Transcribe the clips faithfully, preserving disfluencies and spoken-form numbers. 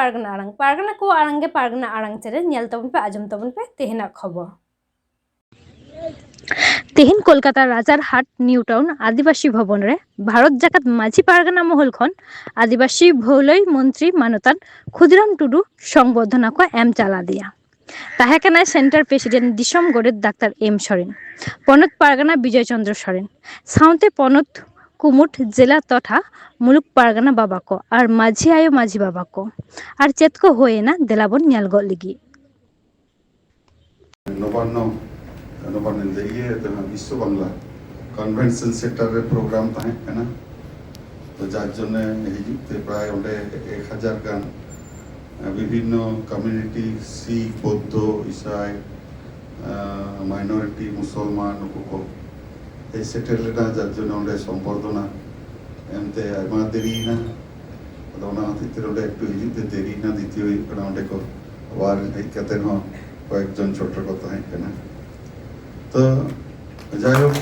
ᱯᱟᱨᱜᱟᱱᱟ ᱟᱲᱟᱝ, ᱯᱟᱨᱜᱟᱱᱟ ᱠᱚ ᱟᱲᱟᱝ ᱜᱮ ᱯᱟᱨᱜᱟᱱᱟ ᱟᱲᱟᱝ ᱪᱮᱱᱮᱞ, ᱧᱮᱞ ᱛᱟᱵᱚᱱ ᱯᱮ, ᱟᱸᱡᱚᱢ ᱛᱟᱵᱚᱱ ᱯᱮ ᱛᱮᱦᱮᱧᱟᱜ ᱠᱷᱚᱵᱚᱨ᱾ ᱛᱮᱦᱮᱧ ᱠᱳᱞᱠᱟᱛᱟ ᱨᱟᱡᱟᱨᱦᱟᱴ ᱱᱤᱭᱩ ᱴᱟᱣᱩᱱ ᱟᱹᱫᱤᱵᱟᱹᱥᱤ ᱵᱷᱚᱵᱚᱱ ᱨᱮ ᱵᱷᱟᱨᱚᱛ ᱡᱟᱠᱟᱛ ᱢᱟᱹᱡᱷᱤ ᱯᱟᱨᱜᱟᱱᱟ ᱢᱚᱦᱚᱞ ᱠᱷᱚᱱ ᱟᱹᱫᱤᱵᱟᱹᱥᱤ ᱵᱷᱟᱹᱞᱟᱹᱭ ᱢᱚᱱᱛᱨᱤ ᱢᱟᱱᱚᱛᱟᱱ ᱠᱷᱩᱫᱤᱨᱟᱢ ᱴᱩᱰᱩ ᱥᱚᱝᱵᱚᱨᱫᱷᱚᱱᱟ ᱠᱚ ᱮᱢ ᱪᱟᱞ ᱟᱫᱮᱭᱟ᱾ ᱛᱟᱦᱮᱸ ᱠᱟᱱᱟᱭ ᱥᱮᱱᱴᱟᱨ ᱯᱨᱮᱥᱤᱰᱮᱱᱴ ᱫᱤᱥᱚᱢ ᱜᱚᱰᱮᱛ ᱰᱟᱠᱛᱟᱨ ᱮᱢ ᱥᱚᱨᱮᱱ, ᱯᱚᱱᱚᱛ ᱯᱟᱨᱜᱟᱱᱟ ᱵᱤᱡᱚᱭ ᱪᱚᱸᱫᱽᱨᱚ ᱥᱚᱨᱮᱱ, ᱥᱟᱶᱛᱮ ᱯᱚᱱᱚᱛ ᱠᱩᱢᱩᱴ, ᱡᱮᱞᱟ, ᱴᱚᱴᱷᱟ, ᱢᱩᱞᱩᱠ ᱯᱟᱨᱜᱟᱱᱟ ᱵᱟᱵᱟ ᱠᱚ ᱟᱨ ᱢᱟᱹᱡᱷᱤ ᱟᱭᱳ ᱢᱟᱹᱡᱷᱤ ᱵᱟᱵᱟ ᱠᱚ ᱟᱨ ᱪᱮᱫ ᱠᱚ ᱦᱩᱭᱮᱱᱟ, ᱫᱮᱞᱟ ᱵᱚᱱ ᱧᱮᱞ ᱜᱚᱫ ᱞᱮᱜᱮ᱾ ᱱᱚᱵᱟᱱᱱᱚ, ᱱᱚᱵᱟᱱᱱᱚ ᱤᱭᱟᱹ ᱡᱟᱦᱟᱸ ᱵᱤᱥᱥᱚ ᱵᱟᱝᱞᱟ ᱠᱚᱱᱵᱷᱮᱱᱥᱚᱱ ᱥᱮᱱᱴᱟᱨ ᱨᱮ ᱯᱨᱳᱜᱨᱟᱢ ᱛᱟᱦᱮᱸ ᱠᱟᱱᱟ᱾ ᱛᱚ ᱡᱟᱨ ᱡᱚᱱᱱᱮ ᱦᱤᱡᱩᱜ ᱛᱮ ᱯᱨᱟᱭ ᱚᱸᱰᱮ ᱮᱠ ᱦᱟᱡᱟᱨ ᱜᱟᱱ, ᱟᱸ, ᱵᱤᱵᱷᱤᱱᱱᱚ ᱠᱚᱢᱤᱭᱩᱱᱤᱴᱤ, ᱥᱤᱠᱷ, ᱵᱳᱫᱽᱫᱷᱚ, ᱤᱥᱟᱭ, ᱟᱸ, ᱢᱟᱭᱱᱚᱨᱤᱴᱤ, ᱢᱩᱥᱚᱞᱢᱟᱱ, ᱱᱩᱠᱩ ᱠᱚ ᱦᱮᱡ ᱥᱮᱴᱮᱨ ᱞᱮᱱᱟ, ᱡᱟᱨ ᱡᱚᱱᱱᱮ ᱚᱸᱰᱮ ᱥᱚᱢᱵᱚᱨᱫᱷᱚᱱᱟ ᱮᱢᱛᱮ ᱟᱭᱢᱟ ᱫᱮᱨᱤᱭᱮᱱᱟ᱾ ᱟᱫᱚ ᱚᱱᱟ ᱦᱚᱛᱮᱡ ᱛᱮ ᱱᱚᱰᱮ ᱮᱠᱴᱩ ᱦᱤᱡᱩᱜ ᱛᱮ ᱫᱮᱨᱤᱭᱮᱱᱟ᱾ ᱫᱤᱛᱤᱭᱚ ᱦᱩᱭᱩᱜ ᱠᱟᱱᱟ, ᱚᱸᱰᱮ ᱠᱚ ᱟᱵᱟᱨ ᱦᱮᱡ ᱠᱟᱛᱮ ᱦᱚᱸ ᱠᱚᱭᱮᱠ ᱡᱚᱱ ᱪᱷᱚᱴᱨᱮ ᱠᱚ ᱛᱟᱦᱮᱸ ᱠᱟᱱᱟ᱾ ᱛᱚ ᱡᱟᱭᱦᱳᱠ,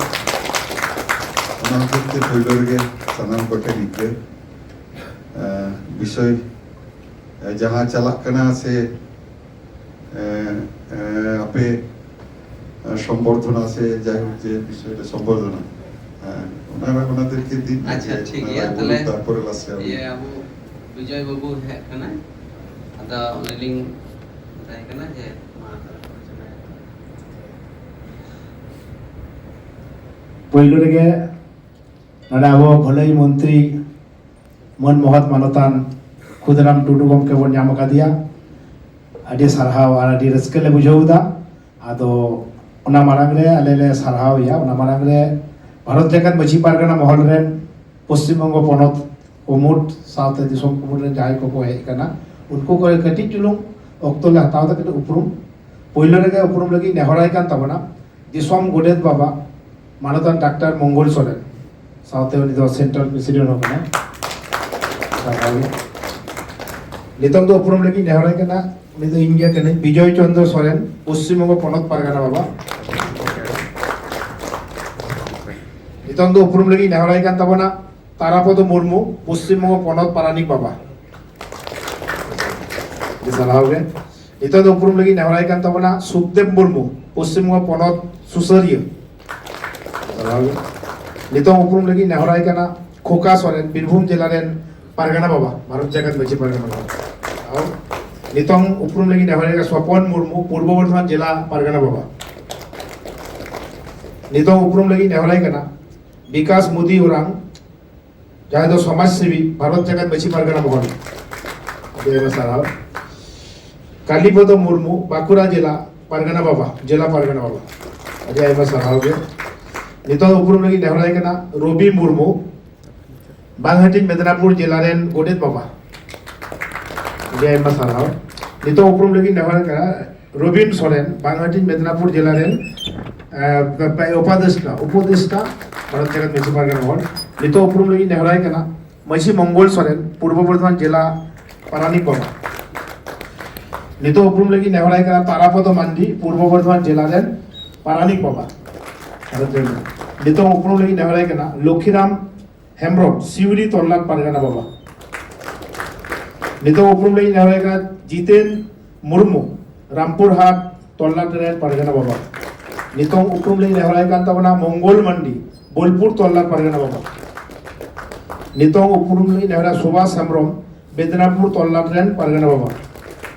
ᱚᱱᱟ ᱦᱚᱛᱮᱡ ᱛᱮ ᱯᱳᱭᱞᱳ ᱨᱮᱜᱮ ᱥᱟᱱᱟᱢ ᱠᱚᱴᱷᱮᱱ ᱤᱠᱟᱹ, ᱮᱸ, ᱵᱤᱥᱚᱭ, ᱮᱸ, ᱡᱟᱦᱟᱸ ᱪᱟᱞᱟᱜ ᱠᱟᱱᱟ ᱥᱮ ᱮᱸ, ᱮᱸ, ᱟᱯᱮ, ᱮᱸ, ᱥᱚᱢᱵᱚᱨᱫᱷᱚᱱᱟ ᱥᱮ ᱡᱟᱭᱦᱳᱠ ᱡᱮ ᱵᱤᱥᱚᱭ ᱨᱮ ᱥᱚᱢᱵᱚᱨᱫᱷᱚᱱᱟ, ᱮᱸ, ᱚᱱᱟ, ᱚᱱᱟ ᱫᱤᱠ ᱫᱤᱭᱮ ᱫᱤᱱ ᱟᱪᱪᱷᱟ, ᱴᱷᱤᱠ ᱜᱮᱭᱟ, ᱛᱟᱦᱞᱮ ᱛᱟᱨᱯᱚᱨᱮ ᱞᱟᱥᱮ ᱟᱵᱚ᱾ ᱤᱭᱟᱹ, ᱟᱵᱚ ᱵᱤᱡᱚᱭ ᱵᱟᱹᱵᱩ ᱦᱮᱡ ᱠᱟᱱᱟᱭ, ᱟᱫᱚ ᱩᱱᱤ ᱞᱤᱧ ᱢᱮᱛᱟᱭ ᱠᱟᱱᱟ ᱡᱮ ᱢᱟ ᱛᱟᱦᱞᱮ ᱯᱚᱨᱤᱪᱚᱭ ᱢᱮ᱾ ᱯᱳᱭᱞᱳ ᱨᱮᱜᱮ ᱱᱚᱰᱮ ᱟᱵᱚ ᱵᱷᱟᱹᱞᱟᱹᱭ ᱢᱚᱱᱛᱨᱤ ᱢᱟᱹᱱ ᱢᱚᱦᱚᱛ ᱢᱟᱱᱚᱛᱟᱱ ᱠᱷᱩᱫᱤᱨᱟᱢ ᱴᱩᱰᱩ ᱜᱚᱢᱠᱮ ᱵᱚᱱ ᱧᱟᱢ ᱟᱠᱟᱫᱮᱭᱟ᱾ ᱟᱹᱰᱤ ᱥᱟᱨᱦᱟᱣ ᱟᱨ ᱟᱹᱰᱤ ᱨᱟᱹᱥᱠᱟᱹ ᱞᱮ ᱵᱩᱡᱷᱟᱹᱣ ᱮᱫᱟ᱾ ᱟᱫᱚ ᱚᱱᱟ ᱢᱟᱲᱟᱝ ᱨᱮ ᱟᱞᱮ ᱞᱮ ᱥᱟᱨᱦᱟᱣ ᱮᱭᱟ᱾ ᱚᱱᱟ ᱢᱟᱲᱟᱝ ᱨᱮ ᱵᱷᱟᱨᱚᱛ ᱡᱟᱠᱟᱛ ᱢᱟᱹᱡᱷᱤ ᱯᱟᱨᱜᱟᱱᱟ ᱢᱚᱦᱚᱞ ᱨᱮᱱ ᱯᱚᱥᱪᱤᱢ ᱵᱚᱝᱜᱚ ᱯᱚᱱᱚᱛ ᱠᱩᱢᱩᱴ ᱥᱟᱶᱛᱮ ᱫᱤᱥᱚᱢ ᱠᱩᱢᱩᱴ ᱨᱮᱱ ᱡᱟᱦᱟᱸᱭ ᱠᱚᱠᱚ ᱦᱮᱡ ᱟᱠᱟᱱᱟ, ᱩᱱᱠᱩ ᱠᱚ ᱠᱟᱹᱴᱤᱡ ᱪᱩᱞᱩᱝ ᱚᱠᱛᱚ ᱞᱮ ᱦᱟᱛᱟᱣ ᱮᱫᱟ, ᱠᱟᱹᱴᱤᱡ ᱩᱯᱨᱩᱢ᱾ ᱯᱳᱭᱞᱳ ᱨᱮᱜᱮ ᱩᱯᱨᱩᱢ ᱞᱟᱹᱜᱤᱫ ᱱᱮᱦᱚᱨᱟᱭ ᱠᱟᱱ ᱛᱟᱵᱚᱱᱟ ᱫᱤᱥᱚᱢ ᱜᱚᱰᱮᱛ ᱵᱟᱵᱟ ᱢᱟᱱᱚᱛᱟᱱ ᱰᱟᱠᱛᱟᱨ ᱢᱚᱝᱜᱚᱞ ᱥᱚᱨᱮᱱ, ᱥᱟᱶᱛᱮ ᱩᱱᱤ ᱫᱚ ᱥᱮᱱᱴᱨᱟᱞ ᱯᱨᱮᱥᱤᱰᱮᱱᱴ ᱦᱚᱸ ᱠᱟᱱᱟᱭ᱾ ᱥᱟᱨᱦᱟᱣ ᱜᱮ᱾ ᱱᱤᱛᱚᱝ ᱫᱚ ᱩᱯᱨᱩᱢ ᱞᱟᱹᱜᱤᱫ ᱱᱮᱦᱚᱨᱟᱭ ᱠᱟᱱᱟ, ᱩᱱᱤ ᱫᱚ ᱤᱧ ᱜᱮ ᱠᱟᱹᱱᱟᱹᱧ, ᱵᱤᱡᱚᱭ ᱪᱚᱱᱫᱨᱚ ᱥᱚᱨᱮᱱ, ᱯᱚᱥᱪᱤᱢ ᱵᱚᱝᱜᱚ ᱯᱚᱱᱚᱛ ᱯᱟᱨᱜᱟᱱᱟ ᱵᱟᱵᱟ᱾ ᱱᱤᱛᱚᱝ ᱫᱚ ᱩᱯᱨᱩᱢ ᱞᱟᱹᱜᱤᱫ ᱱᱮᱦᱚᱨᱟᱭ ᱠᱟᱱ ᱛᱟᱵᱚᱱᱟ ᱛᱟᱨᱟᱯᱚᱫᱚ ᱢᱩᱨᱢᱩ, ᱯᱚᱥᱪᱤᱢ ᱵᱚᱝᱜᱚ ᱯᱚᱱᱚᱛ ᱯᱟᱨᱟᱱᱤᱠ ᱵᱟᱵᱟ᱾ ᱥᱟᱨᱦᱟᱣ ᱜᱮ᱾ ᱱᱤᱛᱚᱜ ᱫᱚ ᱩᱯᱨᱩᱢ ᱞᱟᱹᱜᱤᱫ ᱱᱮᱦᱚᱨᱟᱭ ᱠᱟᱱ ᱛᱟᱵᱚᱱᱟ ᱥᱩᱠᱫᱮᱵ ᱢᱩᱨᱢᱩ, ᱯᱚᱥᱪᱤᱢ ᱵᱚᱝᱜᱚ ᱯᱚᱱᱚᱛ ᱥᱩᱥᱟᱹᱨᱤᱭᱟᱹ᱾ ᱥᱟᱨᱦᱟᱣ ᱜᱮ᱾ ᱱᱤᱛᱚᱜ ᱩᱯᱨᱩᱢ ᱞᱟᱹᱜᱤᱫ ᱱᱮᱦᱚᱨᱟᱭ ᱠᱟᱱᱟ ᱠᱷᱳᱠᱟ ᱥᱚᱨᱮᱱ, ᱵᱤᱨᱵᱷᱩᱢ ᱡᱮᱞᱟ ᱨᱮᱱ ᱯᱟᱨᱜᱟᱱᱟ ᱵᱟᱵᱟ, ᱵᱷᱟᱨᱚᱛ ᱡᱟᱠᱟᱛ ᱢᱟᱹᱡᱷᱤ ᱯᱟᱨᱜᱟᱱᱟ ᱵᱟᱵᱟ᱾ ᱟᱨ ᱱᱤᱛᱚᱝ ᱩᱯᱨᱩᱢ ᱞᱟᱹᱜᱤᱫ ᱱᱮᱦᱚᱨᱟᱭ ᱠᱟᱱᱟ ᱥᱚᱯᱚᱱ ᱢᱩᱨᱢᱩ, ᱯᱩᱨᱵᱚ ᱵᱚᱨᱫᱷᱚᱢᱟᱱ ᱡᱮᱞᱟ ᱯᱟᱨᱜᱟᱱᱟ ᱵᱟᱵᱟ᱾ ᱱᱤᱛᱚᱝ ᱩᱯᱨᱩᱢ ᱞᱟᱹᱜᱤᱫ ᱱᱮᱦᱚᱨᱟᱭ ᱠᱟᱱᱟ ᱵᱤᱠᱟᱥ ᱢᱩᱫᱤ ᱳᱨᱟᱝ, ᱡᱟᱦᱟᱸᱭ ᱫᱚ ᱥᱚᱢᱟᱡᱽ ᱥᱮᱵᱤ, ᱵᱷᱟᱨᱚᱛ ᱡᱟᱠᱟᱛ ᱢᱟᱹᱡᱷᱤ ᱯᱟᱨᱜᱟᱱᱟ ᱢᱚᱦᱚᱞ᱾ ᱟᱹᱰᱤ ᱟᱭᱢᱟ ᱥᱟᱨᱦᱟᱣ᱾ ᱠᱟᱞᱤᱯᱚᱫᱚ ᱢᱩᱨᱢᱩ, ᱵᱟᱸᱠᱩᱲᱟ ᱡᱮᱞᱟ ᱯᱟᱨᱜᱟᱱᱟ ᱵᱟᱵᱟ, ᱡᱮᱞᱟ ᱯᱟᱨᱜᱟᱱᱟ ᱵᱟᱵᱟ᱾ ᱟᱹᱰᱤ ᱟᱭᱢᱟ ᱥᱟᱨᱦᱟᱣ ᱜᱮ᱾ ᱱᱤᱛᱚᱜ ᱩᱯᱨᱩᱢ ᱞᱟᱹᱜᱤᱫ ᱱᱮᱦᱚᱨᱟᱭ ᱠᱟᱱᱟ ᱨᱚᱵᱤ ᱢᱩᱨᱢᱩ, ᱵᱟᱝᱦᱟᱹᱴᱤᱧ ᱢᱮᱫᱽᱱᱟᱯᱩᱨ ᱡᱮᱞᱟ ᱨᱮᱱ ᱜᱚᱰᱮᱛ ᱵᱟᱵᱟ᱾ ᱟᱹᱰᱤ ᱟᱭᱢᱟ ᱥᱟᱨᱦᱟᱣ᱾ ᱱᱤᱛᱚᱜ ᱩᱯᱨᱩᱢ ᱞᱟᱹᱜᱤᱫ ᱱᱮᱦᱚᱨᱟᱭ ᱠᱟᱱᱟ ᱨᱚᱵᱤᱱ ᱥᱚᱨᱮᱱ, ᱵᱟᱝᱦᱟᱹᱴᱤᱧ ᱢᱮᱫᱽᱱᱟᱯᱩᱨ ᱡᱮᱞᱟ ᱨᱮᱱ, ᱮ, ᱩᱯᱟᱫᱮᱥᱴᱟ, ᱩᱯᱚᱫᱮᱥᱴᱟ, ᱵᱷᱟᱨᱚᱛ ᱡᱟᱠᱟᱛ ᱢᱟᱹᱡᱷᱤ ᱯᱟᱨᱜᱟᱱᱟ ᱢᱚᱦᱚᱞ᱾ ᱱᱤᱛᱚᱜ ᱩᱯᱨᱩᱢ ᱞᱟᱹᱜᱤᱫ ᱱᱮᱦᱚᱨᱟᱭ ᱠᱟᱱᱟ ᱢᱟᱹᱡᱷᱤ ᱢᱚᱝᱜᱚᱞ ᱥᱚᱨᱮᱱ, ᱯᱩᱨᱵᱚ ᱵᱚᱨᱫᱷᱚᱢᱟᱱ ᱡᱮᱞᱟ ᱯᱟᱨᱟᱱᱤᱠ ᱵᱟᱵᱟ᱾ ᱱᱤᱛᱚᱜ ᱩᱯᱨᱩᱢ ᱞᱟᱹᱜᱤᱫ ᱱᱮᱦᱚᱨᱟᱭ ᱠᱟᱱᱟ ᱛᱟᱨᱟᱯᱚᱫᱚ ᱢᱟᱱᱰᱤ, ᱯᱩᱨᱵᱚ ᱵᱚᱨᱫᱷᱚᱢᱟᱱ ᱡᱮᱞᱟ ᱨᱮᱱ ᱯᱟᱨᱟᱱᱤᱠ ᱵᱟᱵᱟ᱾ ᱱᱤᱛᱚᱜ ᱩᱯᱨᱩᱢ ᱞᱟᱹᱜᱤᱫ ᱱᱮᱦᱚᱨᱟᱭ ᱠᱟᱱᱟ ᱞᱚᱠᱷᱤᱨᱟᱢ ᱦᱮᱢᱵᱨᱚᱢ, ᱥᱤᱣᱲᱤ ᱛᱚᱞᱞᱟᱴ ᱯᱟᱨᱜᱟᱱᱟ ᱵᱟᱵᱟ᱾ ᱱᱤᱛᱚᱜ ᱩᱯᱨᱩᱢ ᱞᱟᱹᱜᱤᱫ ᱱᱮᱦᱚᱨᱟᱭ ᱠᱟᱱᱟ ᱡᱤᱛᱮᱱ ᱢᱩᱨᱢᱩ, ᱨᱟᱢᱯᱩᱨᱦᱟᱴ ᱛᱚᱞᱞᱟᱴ ᱨᱮᱱ ᱯᱟᱨᱜᱟᱱᱟ ᱵᱟᱵᱟ᱾ ᱱᱤᱛᱚᱝ ᱩᱯᱨᱩᱢ ᱞᱟᱹᱜᱤᱫ ᱱᱮᱦᱚᱨᱟᱭ ᱠᱟᱱ ᱛᱟᱵᱚᱱᱟ ᱢᱚᱝᱜᱚᱞ ᱢᱟᱱᱰᱤ, ᱵᱳᱞᱯᱩᱨ ᱛᱚᱞᱞᱟᱴ ᱯᱟᱨᱜᱟᱱᱟ ᱵᱟᱵᱟ᱾ ᱱᱤᱛᱚᱝ ᱩᱯᱨᱩᱢ ᱞᱟᱹᱜᱤᱫ ᱱᱮᱦᱚᱨᱟ ᱥᱩᱵᱷᱟᱥ ᱦᱮᱢᱵᱨᱚᱢ, ᱵᱮᱫᱽᱱᱟᱯᱩᱨ ᱛᱚᱞᱞᱟᱴ ᱨᱮᱱ ᱯᱟᱨᱜᱟᱱᱟ ᱵᱟᱵᱟ᱾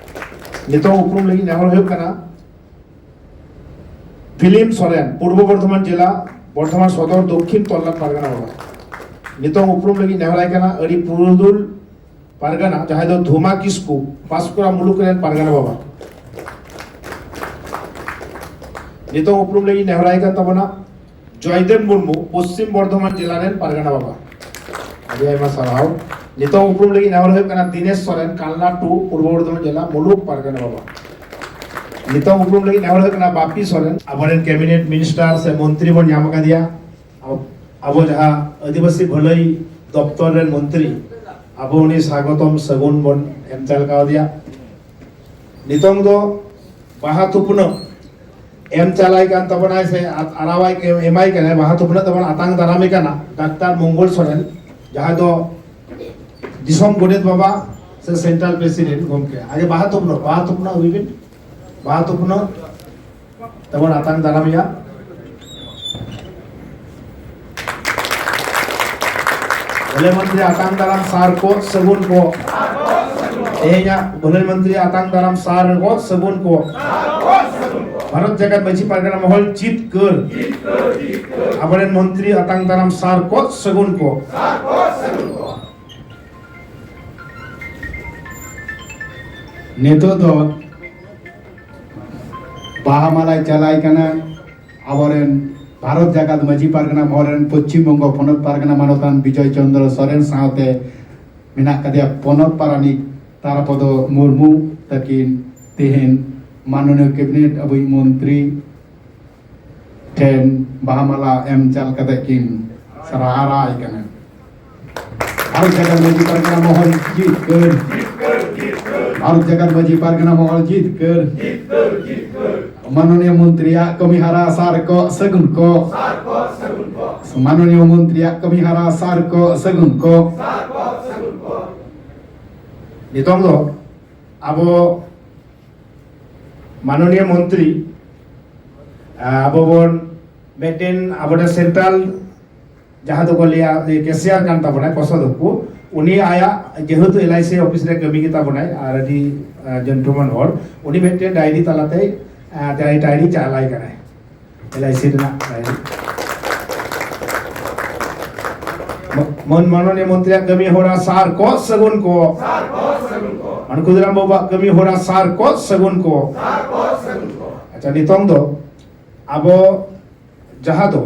ᱱᱤᱛᱚᱝ ᱩᱯᱨᱩᱢ ᱞᱟᱹᱜᱤᱫ ᱱᱮᱦᱚᱨ ᱦᱩᱭᱩᱜ ᱠᱟᱱᱟ ᱯᱷᱤᱞᱤᱢ ᱥᱚᱨᱮᱱ, ᱯᱩᱨᱵᱚ ᱵᱚᱨᱫᱷᱚᱢᱟᱱ ᱡᱮᱞᱟ, ᱵᱚᱨᱫᱷᱚᱢᱟᱱ ᱥᱚᱫᱚᱨ, ᱫᱚᱠᱠᱷᱤᱱ ᱛᱚᱞᱞᱟᱴ ᱯᱟᱨᱜᱟᱱᱟ ᱵᱟᱵᱟ᱾ ᱱᱤᱛᱚᱝ ᱩᱯᱨᱩᱢ ᱞᱟᱹᱜᱤᱫ ᱱᱮᱦᱚᱨᱟᱭ ᱠᱟᱱᱟ ᱟᱹᱰᱤ ᱯᱩᱨᱩᱫᱷᱩᱞ ᱯᱟᱨᱜᱟᱱᱟ, ᱡᱟᱦᱟᱸᱭ ᱫᱚ ᱫᱷᱩᱢᱟ ᱠᱤᱥᱠᱩ, ᱯᱟᱸᱥᱠᱩᱲᱟ ᱢᱩᱞᱩᱠ ᱨᱮᱱ ᱯᱟᱨᱜᱟᱱᱟ ᱵᱟᱵᱟ᱾ ᱱᱤᱛᱚᱝ ᱩᱯᱨᱩᱢ ᱞᱟᱹᱜᱤᱫ ᱱᱮᱦᱚᱨᱟᱭ ᱠᱟᱱ ᱛᱟᱵᱚᱱᱟ ᱡᱚᱭᱫᱮᱵ ᱢᱩᱨᱢᱩ, ᱯᱚᱥᱪᱤᱢ ᱵᱚᱨᱫᱷᱚᱢᱟᱱ ᱡᱮᱞᱟ ᱨᱮᱱ ᱯᱟᱨᱜᱟᱱᱟ ᱵᱟᱵᱟ᱾ ᱟᱹᱰᱤ ᱟᱭᱢᱟ ᱥᱟᱨᱦᱟᱣ᱾ ᱱᱤᱛᱚᱝ ᱩᱯᱨᱩᱢ ᱞᱟᱹᱜᱤᱫ ᱱᱮᱦᱚᱨ ᱦᱩᱭᱩᱜ ᱠᱟᱱᱟ ᱫᱤᱱᱮᱥ ᱥᱚᱨᱮᱱ, ᱠᱟᱞᱱᱟ ᱴᱩ, ᱯᱩᱨᱵᱚ ᱵᱚᱨᱫᱷᱚᱢᱟᱱ ᱡᱮᱞᱟ, ᱢᱩᱞᱩᱠ ᱯᱟᱨᱜᱟᱱᱟ ᱵᱟᱵᱟ᱾ ᱱᱤᱛᱚᱝ ᱩᱯᱨᱩᱢ ᱞᱟᱹᱜᱤᱫ ᱱᱮᱦᱚᱨ ᱦᱩᱭᱩᱜ ᱠᱟᱱᱟ ᱵᱟᱯᱤ ᱥᱚᱨᱮᱱ, ᱟᱵᱚᱨᱮᱱ ᱠᱮᱵᱤᱱᱮᱴ ᱢᱤᱱᱤᱥᱴᱟᱨ ᱥᱮ ᱢᱚᱱᱛᱨᱤ ᱵᱚᱱ ᱧᱟᱢ ᱟᱠᱟᱫᱮᱭᱟ᱾ ᱟᱵᱚ, ᱟᱵᱚ ᱡᱟᱦᱟᱸ ᱟᱹᱫᱤᱵᱟᱹᱥᱤ ᱵᱷᱟᱹᱞᱟᱹᱭ ᱫᱚᱯᱛᱚᱨ ᱨᱮᱱ ᱢᱚᱱᱛᱨᱤ, ᱟᱵᱚ ᱩᱱᱤ ᱥᱟᱜᱚᱛᱚᱢ ᱥᱟᱹᱜᱩᱱ ᱵᱚᱱ ᱮᱢ ᱪᱟᱞ ᱠᱟᱣᱫᱮᱭᱟ᱾ ᱱᱤᱛᱚᱝ ᱫᱚ ᱵᱟᱦᱟ ᱛᱷᱩᱯᱱᱟᱹ ᱮᱢ ᱪᱟᱞᱟᱭ ᱠᱟᱱ ᱛᱟᱵᱚᱱᱟᱭ ᱥᱮ ᱟ-, ᱟᱨᱟᱣᱟᱭ ᱮᱢᱟᱭ ᱠᱟᱱᱟᱭ, ᱵᱟᱦᱟ ᱛᱷᱩᱯᱱᱟᱹ ᱛᱟᱵᱚᱱ ᱟᱛᱟᱝ ᱫᱟᱨᱟᱢᱮ ᱠᱟᱱᱟ ᱰᱟᱠᱛᱟᱨ ᱢᱚᱝᱜᱚᱞ ᱥᱚᱨᱮᱱ, ᱡᱟᱦᱟᱸᱭ ᱫᱚ ᱫᱤᱥᱚᱢ ᱜᱚᱰᱮᱛ ᱵᱟᱵᱟ, ᱥᱮ ᱥᱮᱱᱴᱨᱟᱞ ᱯᱨᱮᱥᱤᱰᱮᱱᱴ ᱜᱚᱢᱠᱮ, ᱟᱜᱮ ᱵᱟᱦᱟ ᱛᱷᱚᱯᱱᱚᱜ, ᱵᱟᱦᱟ ᱛᱷᱚᱯᱱᱚᱜ ᱟᱹᱜᱩᱭ ᱵᱤᱱ᱾ ᱵᱟᱦᱟ ᱛᱷᱚᱯᱱᱚᱜ ᱛᱮᱵᱚᱱ ᱟᱛᱟᱝ ᱫᱟᱨᱟᱢᱮᱭᱟ᱾ ᱵᱷᱟᱹᱞᱟᱹᱭ ᱢᱚᱱᱛᱨᱤ ᱟᱛᱟᱝ ᱫᱟᱨᱟᱢ ᱥᱟᱨ ᱠᱚ, ᱥᱟᱹᱜᱩᱱ ᱠᱚ᱾ ᱛᱮᱦᱮᱧᱟᱜ ᱵᱷᱟᱹᱞᱟᱹᱭ ᱢᱚᱱᱛᱨᱤ ᱟᱛᱟᱝ ᱫᱟᱨᱟᱢ ᱥᱟᱨ ᱠᱚ, ᱥᱟᱹᱜᱩᱱ ᱠᱚ᱾ ᱵᱷᱟᱨᱚᱛ ᱡᱟᱠᱟᱛ ᱢᱟᱹᱡᱷᱤ ᱯᱟᱨᱜᱟᱱᱟ ᱢᱚᱦᱚᱞ ᱡᱤᱛᱠᱟᱹᱨ᱾ ᱟᱵᱚᱨᱮᱱ ᱢᱚᱱᱛᱨᱤ ᱟᱛᱟᱝ ᱫᱟᱨᱟᱢ ᱥᱟᱨ ᱠᱚ, ᱥᱟᱹᱜᱩᱱ ᱠᱚ᱾ ᱱᱤᱛᱚᱜ ᱫᱚ ᱵᱟᱦᱟ ᱢᱟᱞᱟᱭ ᱪᱟᱞᱟᱭ ᱠᱟᱱᱟ ᱟᱵᱚᱨᱮᱱ ᱵᱷᱟᱨᱚᱛ ᱡᱟᱠᱟᱛ ᱢᱟᱹᱡᱷᱤ ᱯᱟᱨᱜᱟᱱᱟ ᱢᱚᱦᱚᱞ ᱨᱮᱱ ᱯᱚᱪᱷᱤᱢ ᱵᱚᱝᱜᱚ ᱯᱚᱱᱚᱛ ᱯᱟᱨᱜᱟᱱᱟ ᱢᱟᱱᱚᱛᱟᱱ ᱵᱤᱡᱚᱭ ᱪᱚᱱᱫᱨᱚ ᱥᱚᱨᱮᱱ ᱥᱟᱶᱛᱮ ᱢᱮᱱᱟᱜ ᱠᱟᱫᱮᱭᱟ ᱯᱚᱱᱚᱛ ᱯᱟᱨᱟᱱᱤᱠ ᱛᱟᱨᱟᱯᱚᱫᱚ ᱢᱩᱨᱢᱩ ᱛᱟᱹᱠᱤᱱ᱾ ᱛᱮᱦᱮᱧ ᱢᱟᱱᱚᱱᱤᱭᱚ ᱠᱮᱵᱤᱱᱮᱴ ᱟᱵᱚᱭᱤᱡ ᱢᱚᱱᱛᱨᱤ ᱴᱷᱮᱱ ᱵᱟᱦᱟ ᱢᱟᱞᱟ ᱮᱢ ᱪᱟᱞ ᱠᱟᱛᱮ ᱠᱤᱱ ᱥᱟᱨᱦᱟᱣ ᱟᱭ ᱠᱟᱱᱟ᱾ ᱵᱷᱟᱨᱚᱛ ᱡᱟᱠᱟᱛ ᱢᱟᱹᱡᱷᱤ ᱯᱟᱨᱜᱟᱱᱟ ᱢᱚᱦᱚᱞ ᱡᱤᱛᱠᱟᱹᱨ᱾ ᱵᱷᱟᱨᱚᱛ ᱡᱟᱠᱟᱛ ᱢᱟᱹᱡᱷᱤ ᱯᱟᱨᱜᱟᱱᱟ ᱢᱚᱦᱚᱞ ᱡᱤᱛᱠᱟᱹᱨ᱾ ᱢᱟᱱᱚᱱᱤᱭᱚ ᱢᱚᱱᱛᱨᱤᱭᱟᱜ ᱠᱟᱹᱢᱤ ᱦᱟᱨᱟ ᱥᱟᱨ ᱠᱚ ᱥᱟᱹᱜᱩᱱ ᱠᱚ᱾ ᱢᱟᱱᱚᱱᱤᱭᱚ ᱢᱚᱱᱛᱨᱤᱭᱟᱜ ᱠᱟᱹᱢᱤ ᱦᱟᱨᱟ ᱥᱟᱨ ᱠᱚ ᱥᱟᱹᱜᱩᱱ ᱠᱚ᱾ ᱱᱤᱛᱚᱝ ᱫᱚ ᱟᱵᱚ ᱢᱟᱱᱚᱱᱤᱭᱚ ᱢᱚᱱᱛᱨᱤ, ᱟᱵᱚ ᱵᱚᱱ ᱢᱤᱫᱴᱮᱱ ᱟᱵᱚᱨᱮᱱ ᱥᱮᱱᱴᱨᱟᱞ ᱡᱟᱦᱟᱸ ᱫᱚᱠᱚ ᱞᱟᱹᱭᱟ ᱠᱮᱥᱤᱭᱟᱨ ᱠᱟᱱ ᱛᱟᱵᱚᱱᱟᱭ ᱠᱚᱥᱚᱫᱚᱠᱠᱷᱚ, ᱩᱱᱤ ᱟᱭᱟᱜ ᱡᱮᱦᱮᱛᱩ ᱮᱞ ᱟᱭ ᱥᱤ ᱚᱯᱷᱤᱥ ᱨᱮ ᱠᱟᱹᱢᱤ ᱜᱮ ᱛᱟᱵᱚᱱᱟᱭ ᱟᱨ ᱟᱹᱰᱤ ᱡᱮᱱᱴᱞᱢᱮᱱ ᱦᱚᱲ, ᱩᱱᱤ ᱢᱤᱫᱴᱮᱱ ᱰᱟᱭᱨᱤ ᱛᱟᱞᱟᱛᱮ ᱰᱟᱭᱨᱤ ᱪᱟᱞᱟᱭ ᱠᱟᱱᱟᱭ᱾ ᱮᱞ ᱟᱭ ᱥᱤ ᱨᱮᱱᱟᱜ ᱰᱟᱭᱨᱤ᱾ ᱢᱟᱹᱱ ᱢᱟᱱᱚᱱᱤᱭᱚ ᱢᱚᱱᱛᱨᱤᱭᱟᱜ ᱠᱟᱹᱢᱤ ᱦᱚᱨᱟ ᱥᱟᱨ ᱠᱚ ᱥᱟᱹᱜᱩᱱ ᱠᱚ᱾ ᱢᱟᱱ ᱠᱷᱩᱫᱤᱨᱟᱢ ᱵᱟᱵᱩᱣᱟᱜ ᱠᱟᱹᱢᱤ ᱦᱚᱨᱟ ᱥᱟᱨ ᱠᱚ ᱥᱟᱹᱜᱩᱱ ᱠᱚ᱾ ᱟᱪᱪᱷᱟ, ᱱᱤᱛᱚᱝ ᱫᱚ ᱟᱵᱚ ᱡᱟᱦᱟᱸ ᱫᱚ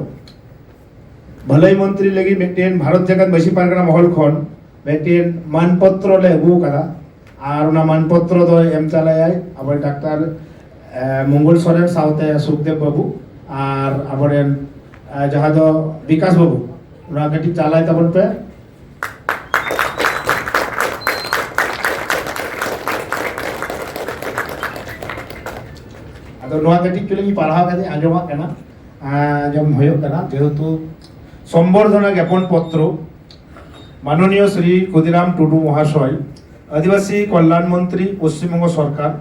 ᱵᱷᱟᱹᱞᱟᱹᱭ ᱢᱚᱱᱛᱨᱤ ᱞᱟᱹᱜᱤᱫ ᱢᱤᱫᱴᱮᱱ ᱵᱷᱟᱨᱚᱛ ᱡᱟᱠᱟᱛ ᱢᱟᱹᱡᱷᱤ ᱯᱟᱨᱜᱟᱱᱟ ᱢᱚᱦᱚᱞ ᱠᱷᱚᱱ ᱢᱤᱫᱴᱮᱱ ᱢᱟᱱ ᱯᱚᱛᱨᱚ ᱞᱮ ᱟᱹᱜᱩ ᱟᱠᱟᱫᱟ, ᱟᱨ ᱚᱱᱟ ᱢᱟᱱ ᱯᱚᱛᱨᱚ ᱫᱚ ᱮᱢ ᱪᱟᱞᱟᱭᱟᱭ ᱟᱵᱚᱨᱮᱱ ᱰᱟᱠᱛᱟᱨ, ᱮ, ᱢᱚᱝᱜᱚᱞ ᱥᱚᱨᱮᱱ ᱥᱟᱶᱛᱮ ᱥᱩᱠᱫᱮᱵ ᱵᱟᱹᱵᱩ ᱟᱨ ᱟᱵᱚᱨᱮᱱ, ᱮ, ᱡᱟᱦᱟᱸ ᱫᱚ ᱵᱤᱠᱟᱥ ᱵᱟᱹᱵᱩ᱾ ᱚᱱᱟ ᱠᱟᱹᱴᱤᱡ ᱪᱟᱞᱟᱭ ᱛᱟᱵᱚᱱ ᱯᱮ᱾ ᱟᱫᱚ ᱱᱚᱣᱟ ᱠᱟᱹᱴᱤᱡ ᱪᱩᱞᱩᱝ ᱤᱧ ᱯᱟᱲᱦᱟᱣ ᱠᱟᱛᱮ ᱟᱸᱡᱚᱢᱟᱜ ᱠᱟᱱᱟ, ᱟᱸᱡᱚᱢ ᱦᱩᱭᱩᱜ ᱠᱟᱱᱟ, ᱡᱮᱦᱮᱛᱩ ᱥᱚᱢᱵᱚᱨᱫᱷᱚᱱᱟ ᱜᱮᱯᱚᱱ ᱯᱚᱛᱨᱚ, ᱢᱟᱱᱚᱱᱤᱭᱚ ᱥᱨᱤ ᱠᱷᱩᱫᱤᱨᱟᱢ ᱴᱩᱰᱩ ᱢᱚᱦᱟᱥᱚᱭ, আদিবাসী কল্যাণ মন্ত্রী, পশ্চিমবঙ্গ সরকার,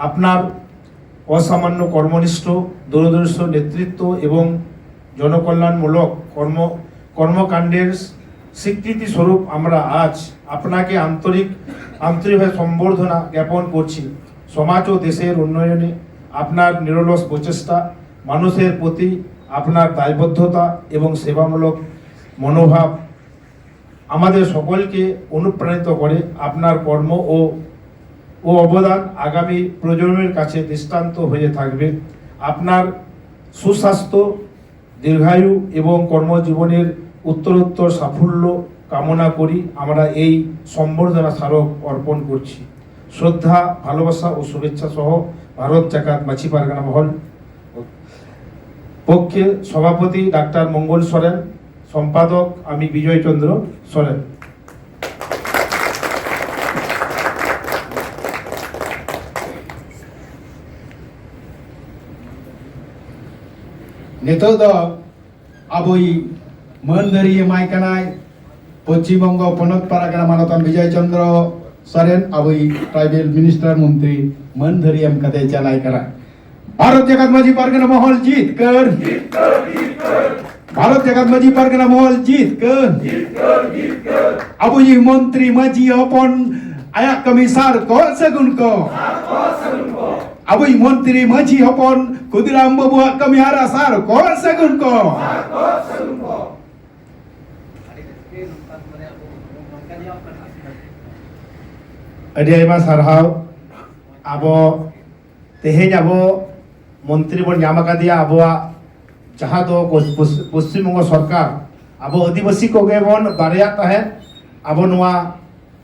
আপনার অসামান্য কর্মনিষ্ঠ, দূরদর্শী নেতৃত্ব এবং জনকল্যাণমূলক কর্ম কর্মকাণ্ডের স্বীকৃতি স্বরূপ আমরা আজ আপনাকে আন্তরিক আন্তরিকভাবে সম্বর্ধনা জ্ঞাপন করছি। সমাজ ও দেশের উন্নয়নে আপনার নিরলস প্রচেষ্টা, মানুষের প্রতি আপনার দায়বদ্ধতা এবং সেবামূলক মনোভাব আমাদের সকলকে অনুপ্রাণিত করে। আপনার কর্ম ও ও অবদান আগামী প্রজন্মের কাছে দৃষ্টান্ত হয়ে থাকবে। আপনার সুস্বাস্থ্য, দীর্ঘায়ু এবং কর্মজীবনের উত্তরোত্তর সাফল্য কামনা করি। আমরা এই সম্বর্ধনা স্মারক অর্পণ করছি। শ্রদ্ধা, ভালোবাসা ও শুভেচ্ছা সহ ভারত জাকাত মাঝি পারগানা মহল পক্ষে সভাপতি ডাক্তার মঙ্গল সরেন, সম্পাদক আমি বিজয় চন্দ্র সরেন। ᱱᱤᱛᱚᱜ ᱫᱚ ᱟᱵᱚᱭᱤᱡ ᱢᱟᱹᱱ ᱫᱷᱟᱹᱨᱤ ᱮᱢᱟᱭ ᱠᱟᱱᱟᱭ ᱯᱚᱪᱷᱤᱢ ᱵᱚᱝᱜᱚ ᱯᱚᱱᱚᱛ ᱯᱟᱨᱜᱟᱱᱟ ᱢᱟᱱᱚᱛᱟᱱ ᱵᱤᱡᱚᱭ ᱪᱚᱱᱫᱨᱚ ᱥᱚᱨᱮᱱ, ᱟᱵᱚᱭᱤᱡ ᱴᱨᱟᱭᱵᱮᱞ ᱢᱤᱱᱤᱥᱴᱟᱨ ᱢᱚᱱᱛᱨᱤ ᱢᱟᱹᱱ ᱫᱷᱟᱹᱨᱤ ᱮᱢ ᱠᱟᱛᱮ ᱪᱟᱞᱟᱭ ᱠᱟᱱᱟ᱾ ᱵᱷᱟᱨᱚᱛ ᱡᱟᱠᱟᱛ ᱢᱟᱹᱡᱷᱤ ᱯᱟᱨᱜᱟᱱᱟ ᱢᱚᱦᱚᱞ ᱡᱤᱛᱠᱟᱹᱨ᱾ ᱵᱷᱟᱨᱚᱛ ᱡᱟᱠᱟᱛ ᱢᱟᱹᱡᱷᱤ ᱯᱟᱨᱜᱟᱱᱟ ᱢᱚᱦᱚᱞ ᱡᱤᱛᱠᱟᱹᱨ᱾ ᱟᱵᱚᱭᱤᱡ ᱢᱚᱱᱛᱨᱤ ᱢᱟᱹᱡᱷᱤ ᱦᱚᱯᱚᱱ ᱟᱭᱟᱜ ᱠᱟᱹᱢᱤ ᱥᱟᱨ ᱠᱚ ᱥᱟᱹᱜᱩᱱ ᱠᱚ᱾ ᱟᱵᱚᱭᱤᱡ ᱢᱚᱱᱛᱨᱤ ᱢᱟᱹᱡᱷᱤ ᱦᱚᱯᱚᱱ ᱠᱷᱩᱫᱤᱨᱟᱢ ᱵᱟᱹᱵᱩᱣᱟᱜ ᱠᱟᱹᱢᱤ ᱦᱟᱨᱟ ᱥᱟᱨ ᱠᱚ ᱥᱟᱹᱜᱩᱱ ᱠᱚ᱾ ᱟᱹᱰᱤ ᱟᱭᱢᱟ ᱥᱟᱨᱦᱟᱣ᱾ ᱟᱵᱚ ᱛᱮᱦᱮᱧ ᱟᱵᱚ ᱢᱚᱱᱛᱨᱤ ᱵᱚᱱ ᱧᱟᱢ ᱟᱠᱟᱫᱮᱭᱟ, ᱟᱵᱚᱣᱟᱜ ᱡᱟᱦᱟᱸ ᱫᱚ ᱯᱚᱥ-, ᱯᱚᱥ-, ᱯᱚᱥᱪᱤᱢ ᱵᱚᱝᱜᱚ ᱥᱚᱨᱠᱟᱨ, ᱟᱵᱚ ᱟᱹᱫᱤᱵᱟᱹᱥᱤ ᱠᱚᱜᱮ ᱵᱚᱱ ᱫᱟᱲᱮᱭᱟᱜ ᱛᱟᱦᱮᱸᱫ᱾ ᱟᱵᱚ ᱱᱚᱣᱟ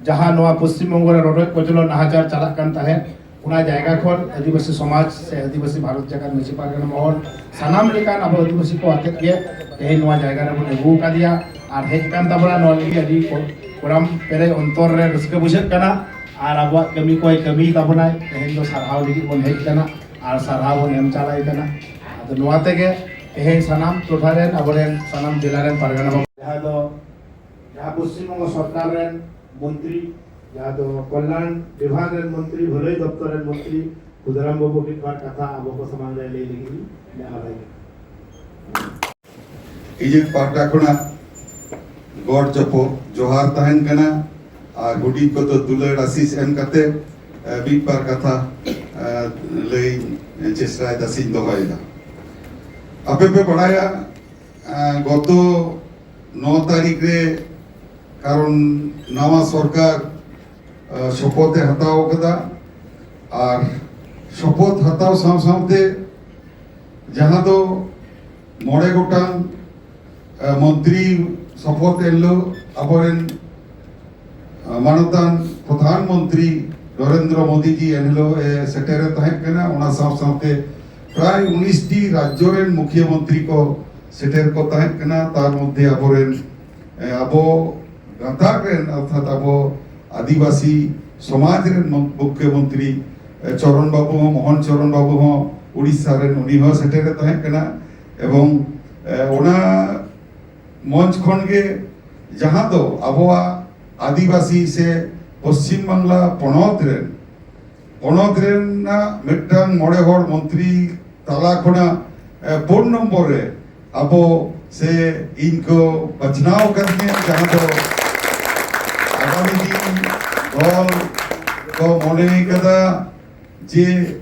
ᱡᱟᱦᱟᱸ ᱱᱚᱣᱟ ᱯᱚᱥᱪᱤᱢ ᱵᱚᱝᱜᱚ ᱨᱮ ᱨᱚᱰᱚᱡ ᱠᱚᱪᱞᱚᱱ ᱱᱟᱦᱟᱪᱟᱨ ᱪᱟᱞᱟᱜ ᱠᱟᱱ ᱛᱟᱦᱮᱸᱫ, ᱚᱱᱟ ᱡᱟᱭᱜᱟ ᱠᱷᱚᱱ ᱟᱹᱫᱤᱵᱟᱹᱥᱤ ᱥᱚᱢᱟᱡᱽ ᱥᱮ ᱟᱹᱫᱤᱵᱟᱹᱥᱤ ᱵᱷᱟᱨᱚᱛ ᱡᱟᱠᱟᱛ ᱢᱟᱹᱡᱷᱤ ᱯᱟᱨᱜᱟᱱᱟ ᱢᱚᱦᱚᱞ ᱥᱟᱱᱟᱢ ᱞᱮᱠᱟᱱ ᱟᱵᱚ ᱟᱹᱫᱤᱵᱟᱹᱥᱤ ᱠᱚ ᱟᱛᱮᱫ ᱜᱮ ᱛᱮᱦᱮᱧ ᱱᱚᱣᱟ ᱡᱟᱭᱜᱟ ᱨᱮᱵᱚᱱ ᱟᱹᱜᱩ ᱟᱠᱟᱫᱮᱭᱟ ᱟᱨ ᱦᱮᱡ ᱠᱟᱱ ᱛᱟᱵᱚᱱᱟ᱾ ᱱᱚᱣᱟ ᱞᱟᱹᱜᱤᱫ ᱟᱹᱰᱤ ᱠᱚ-, ᱠᱚᱲᱟᱢ ᱯᱮᱨᱮᱡ ᱚᱱᱛᱚᱨ ᱨᱮ ᱨᱟᱹᱥᱠᱟᱹ ᱵᱩᱡᱷᱟᱹᱜ ᱠᱟᱱᱟ ᱟᱨ ᱟᱵᱚᱣᱟᱜ ᱠᱟᱹᱢᱤ ᱠᱚᱭ ᱠᱟᱹᱢᱤᱭ ᱛᱟᱵᱚᱱᱟᱭ᱾ ᱛᱮᱦᱮᱧ ᱫᱚ ᱥᱟᱨᱦᱟᱣ ᱞᱟᱹᱜᱤᱫ ᱵᱚᱱ ᱦᱮᱡ ᱠᱟᱱᱟ ᱟᱨ ᱥᱟᱨᱦᱟᱣ ᱵᱚᱱ ᱮᱢ ᱪᱟᱞᱟᱭ ᱠᱟᱱᱟ᱾ ᱟᱫᱚ ᱱᱚᱣᱟ ᱛᱮᱜᱮ ᱛᱮᱦᱮᱧ ᱥᱟᱱᱟᱢ ᱴᱚᱴᱷᱟ ᱨᱮᱱ ᱟᱵᱚᱨᱮᱱ ᱥᱟᱱᱟᱢ ᱡᱮᱞᱟ ᱨᱮᱱ ᱯᱟᱨᱜᱟᱱᱟ ᱵᱟᱵᱟ, ᱡᱟᱦᱟᱸ ᱫᱚ ᱡᱟᱦᱟᱸ ᱯᱚᱥᱪᱤᱢ ᱵᱚᱝᱜᱚ ᱥᱚᱨᱠᱟᱨ ᱨᱮᱱ ᱢᱚᱱᱛᱨᱤ ᱡᱟᱦᱟᱸ ᱫᱚ ᱠᱚᱞᱭᱟᱱ ᱵᱤᱵᱷᱟᱜᱽ ᱨᱮᱱ ᱢᱚᱱᱛᱨᱤ, ᱵᱷᱟᱹᱞᱟᱹᱭ ᱫᱚᱯᱛᱚᱨ ᱨᱮᱱ ᱢᱚᱱᱛᱨᱤ ᱠᱷᱩᱫᱟᱨᱟᱢ ᱵᱟᱹᱵᱩ ᱢᱤᱫ ᱵᱟᱨ ᱠᱟᱛᱷᱟ ᱟᱵᱚ ᱠᱚ ᱥᱟᱢᱟᱝ ᱨᱮ ᱞᱟᱹᱭ ᱞᱟᱹᱜᱤᱫ ᱤᱧ ᱱᱮᱦᱚᱨᱟᱭ ᱠᱟᱱᱟ᱾ ᱤᱧᱟᱹᱜ ᱯᱟᱦᱴᱟ ᱠᱷᱚᱱᱟᱜ ᱜᱚᱰ ᱡᱚᱯᱚ ᱡᱚᱦᱟᱨ ᱛᱟᱦᱮᱱ ᱠᱟᱱᱟ ᱟᱨ ᱦᱩᱰᱤᱧ ᱠᱚᱫᱚ ᱫᱩᱞᱟᱹᱲ ᱟᱥᱤᱥ ᱮᱢ ᱠᱟᱛᱮ, ᱮ, ᱢᱤᱫ ᱵᱟᱨ ᱠᱟᱛᱷᱟ, ᱮ, ᱞᱟᱹᱭ ᱪᱮᱥᱴᱟᱭᱮᱫᱟ ᱥᱮᱧ ᱫᱚᱦᱚᱭᱮᱫᱟ᱾ ᱟᱯᱮ ᱯᱮ ᱵᱟᱲᱟᱭᱟ, ᱮ, ᱜᱚᱛᱚ ᱱᱚ ᱛᱟᱹᱨᱤᱠᱷ ᱨᱮ ᱠᱟᱨᱚᱱ ᱱᱟᱣᱟ ᱥᱚᱨᱠᱟᱨ, ᱮ, ᱥᱚᱯᱚᱛ ᱮ ᱦᱟᱛᱟᱣ ᱠᱟᱫᱟ ᱟᱨ ᱥᱚᱯᱚᱛ ᱦᱟᱛᱟᱣ ᱥᱟᱶ ᱥᱟᱶᱛᱮ ᱡᱟᱦᱟᱸ ᱫᱚ ᱢᱚᱬᱮ ᱜᱚᱴᱟᱝ, ᱮ, ᱢᱚᱱᱛᱨᱤ ᱥᱚᱯᱚᱛ ᱮᱱᱦᱤᱞᱳᱜ ᱟᱵᱚᱨᱮᱱ, ᱮ, ᱢᱟᱱᱚᱛᱟᱱ ᱯᱨᱚᱫᱷᱟᱱ ᱢᱚᱱᱛᱨᱤ ᱱᱚᱨᱮᱱᱫᱨᱚ ᱢᱳᱫᱤ ᱡᱤ ᱮᱱᱦᱤᱞᱳᱜ ᱮ ᱥᱮᱴᱮᱨᱮ ᱛᱟᱦᱮᱸ ᱠᱟᱱᱟ᱾ ᱚᱱᱟ ᱥᱟᱶ ᱥᱟᱶᱛᱮ ᱯᱨᱟᱭ ᱩᱱᱤᱥ ᱴᱤ ᱨᱟᱡᱽᱡᱚ ᱨᱮᱱ ᱢᱩᱠᱷᱤᱭᱟᱹ ᱢᱚᱱᱛᱨᱤ ᱠᱚ ᱥᱮᱴᱮᱨ ᱠᱚ ᱛᱟᱦᱮᱸ ᱠᱟᱱᱟ᱾ ᱛᱟᱨ ᱢᱚᱫᱽᱫᱷᱮ ᱟᱵᱚᱨᱮᱱ, ᱮ, ᱟᱵᱚ ᱜᱟᱛᱟᱠ ᱨᱮᱱ ᱚᱨᱛᱷᱟᱛ ᱟᱵᱚ ᱟᱹᱫᱤᱵᱟᱹᱥᱤ ᱥᱚᱢᱟᱡᱽ ᱨᱮᱱ ᱢᱚ-, ᱢᱩᱠᱷᱭᱚ ᱢᱚᱱᱛᱨᱤ, ᱮ, ᱪᱚᱨᱚᱱ ᱵᱟᱹᱵᱩ ᱦᱚᱸ, ᱢᱳᱦᱚᱱ ᱪᱚᱨᱚᱱ ᱵᱟᱹᱵᱩ ᱦᱚᱸ ᱩᱲᱤᱥᱥᱟ ᱨᱮᱱ, ᱩᱱᱤ ᱦᱚᱸ ᱥᱮᱴᱮᱨᱮ ᱛᱟᱦᱮᱸ ᱠᱟᱱᱟ᱾ ᱮᱵᱚᱝ, ᱮ, ᱚᱱᱟ ᱢᱚᱧᱪ ᱠᱷᱚᱱ ᱜᱮ ᱡᱟᱦᱟᱸ ᱫᱚ ᱟᱵᱚᱣᱟᱜ ᱟᱹᱫᱤᱵᱟᱹᱥᱤ ᱥᱮ ᱯᱚᱥᱪᱤᱢ ᱵᱟᱝᱞᱟ ᱯᱚᱱᱚᱛ ᱨᱮᱱ, ᱯᱚᱱᱚᱛ ᱨᱮᱱᱟᱜ ᱢᱤᱫᱴᱟᱝ ᱢᱚᱬᱮ ᱦᱚᱲ ᱢᱚᱱᱛᱨᱤ ᱛᱟᱞᱟ ᱠᱷᱚᱱᱟᱜ, ᱮ, ᱯᱩᱱ ᱱᱚᱢᱵᱚᱨ ᱨᱮ ᱟᱵᱚ ᱥᱮ ᱤᱧ ᱠᱚ ᱵᱟᱪᱷᱱᱟᱣ ᱟᱠᱟᱫᱤᱧᱟ, ᱡᱟᱦᱟᱸ ᱫᱚ ᱟᱜᱟᱢᱤ ᱫᱤᱱ ᱫᱚᱞ ᱠᱚ ᱢᱚᱱᱮ ᱠᱟᱫᱟ ᱡᱮ,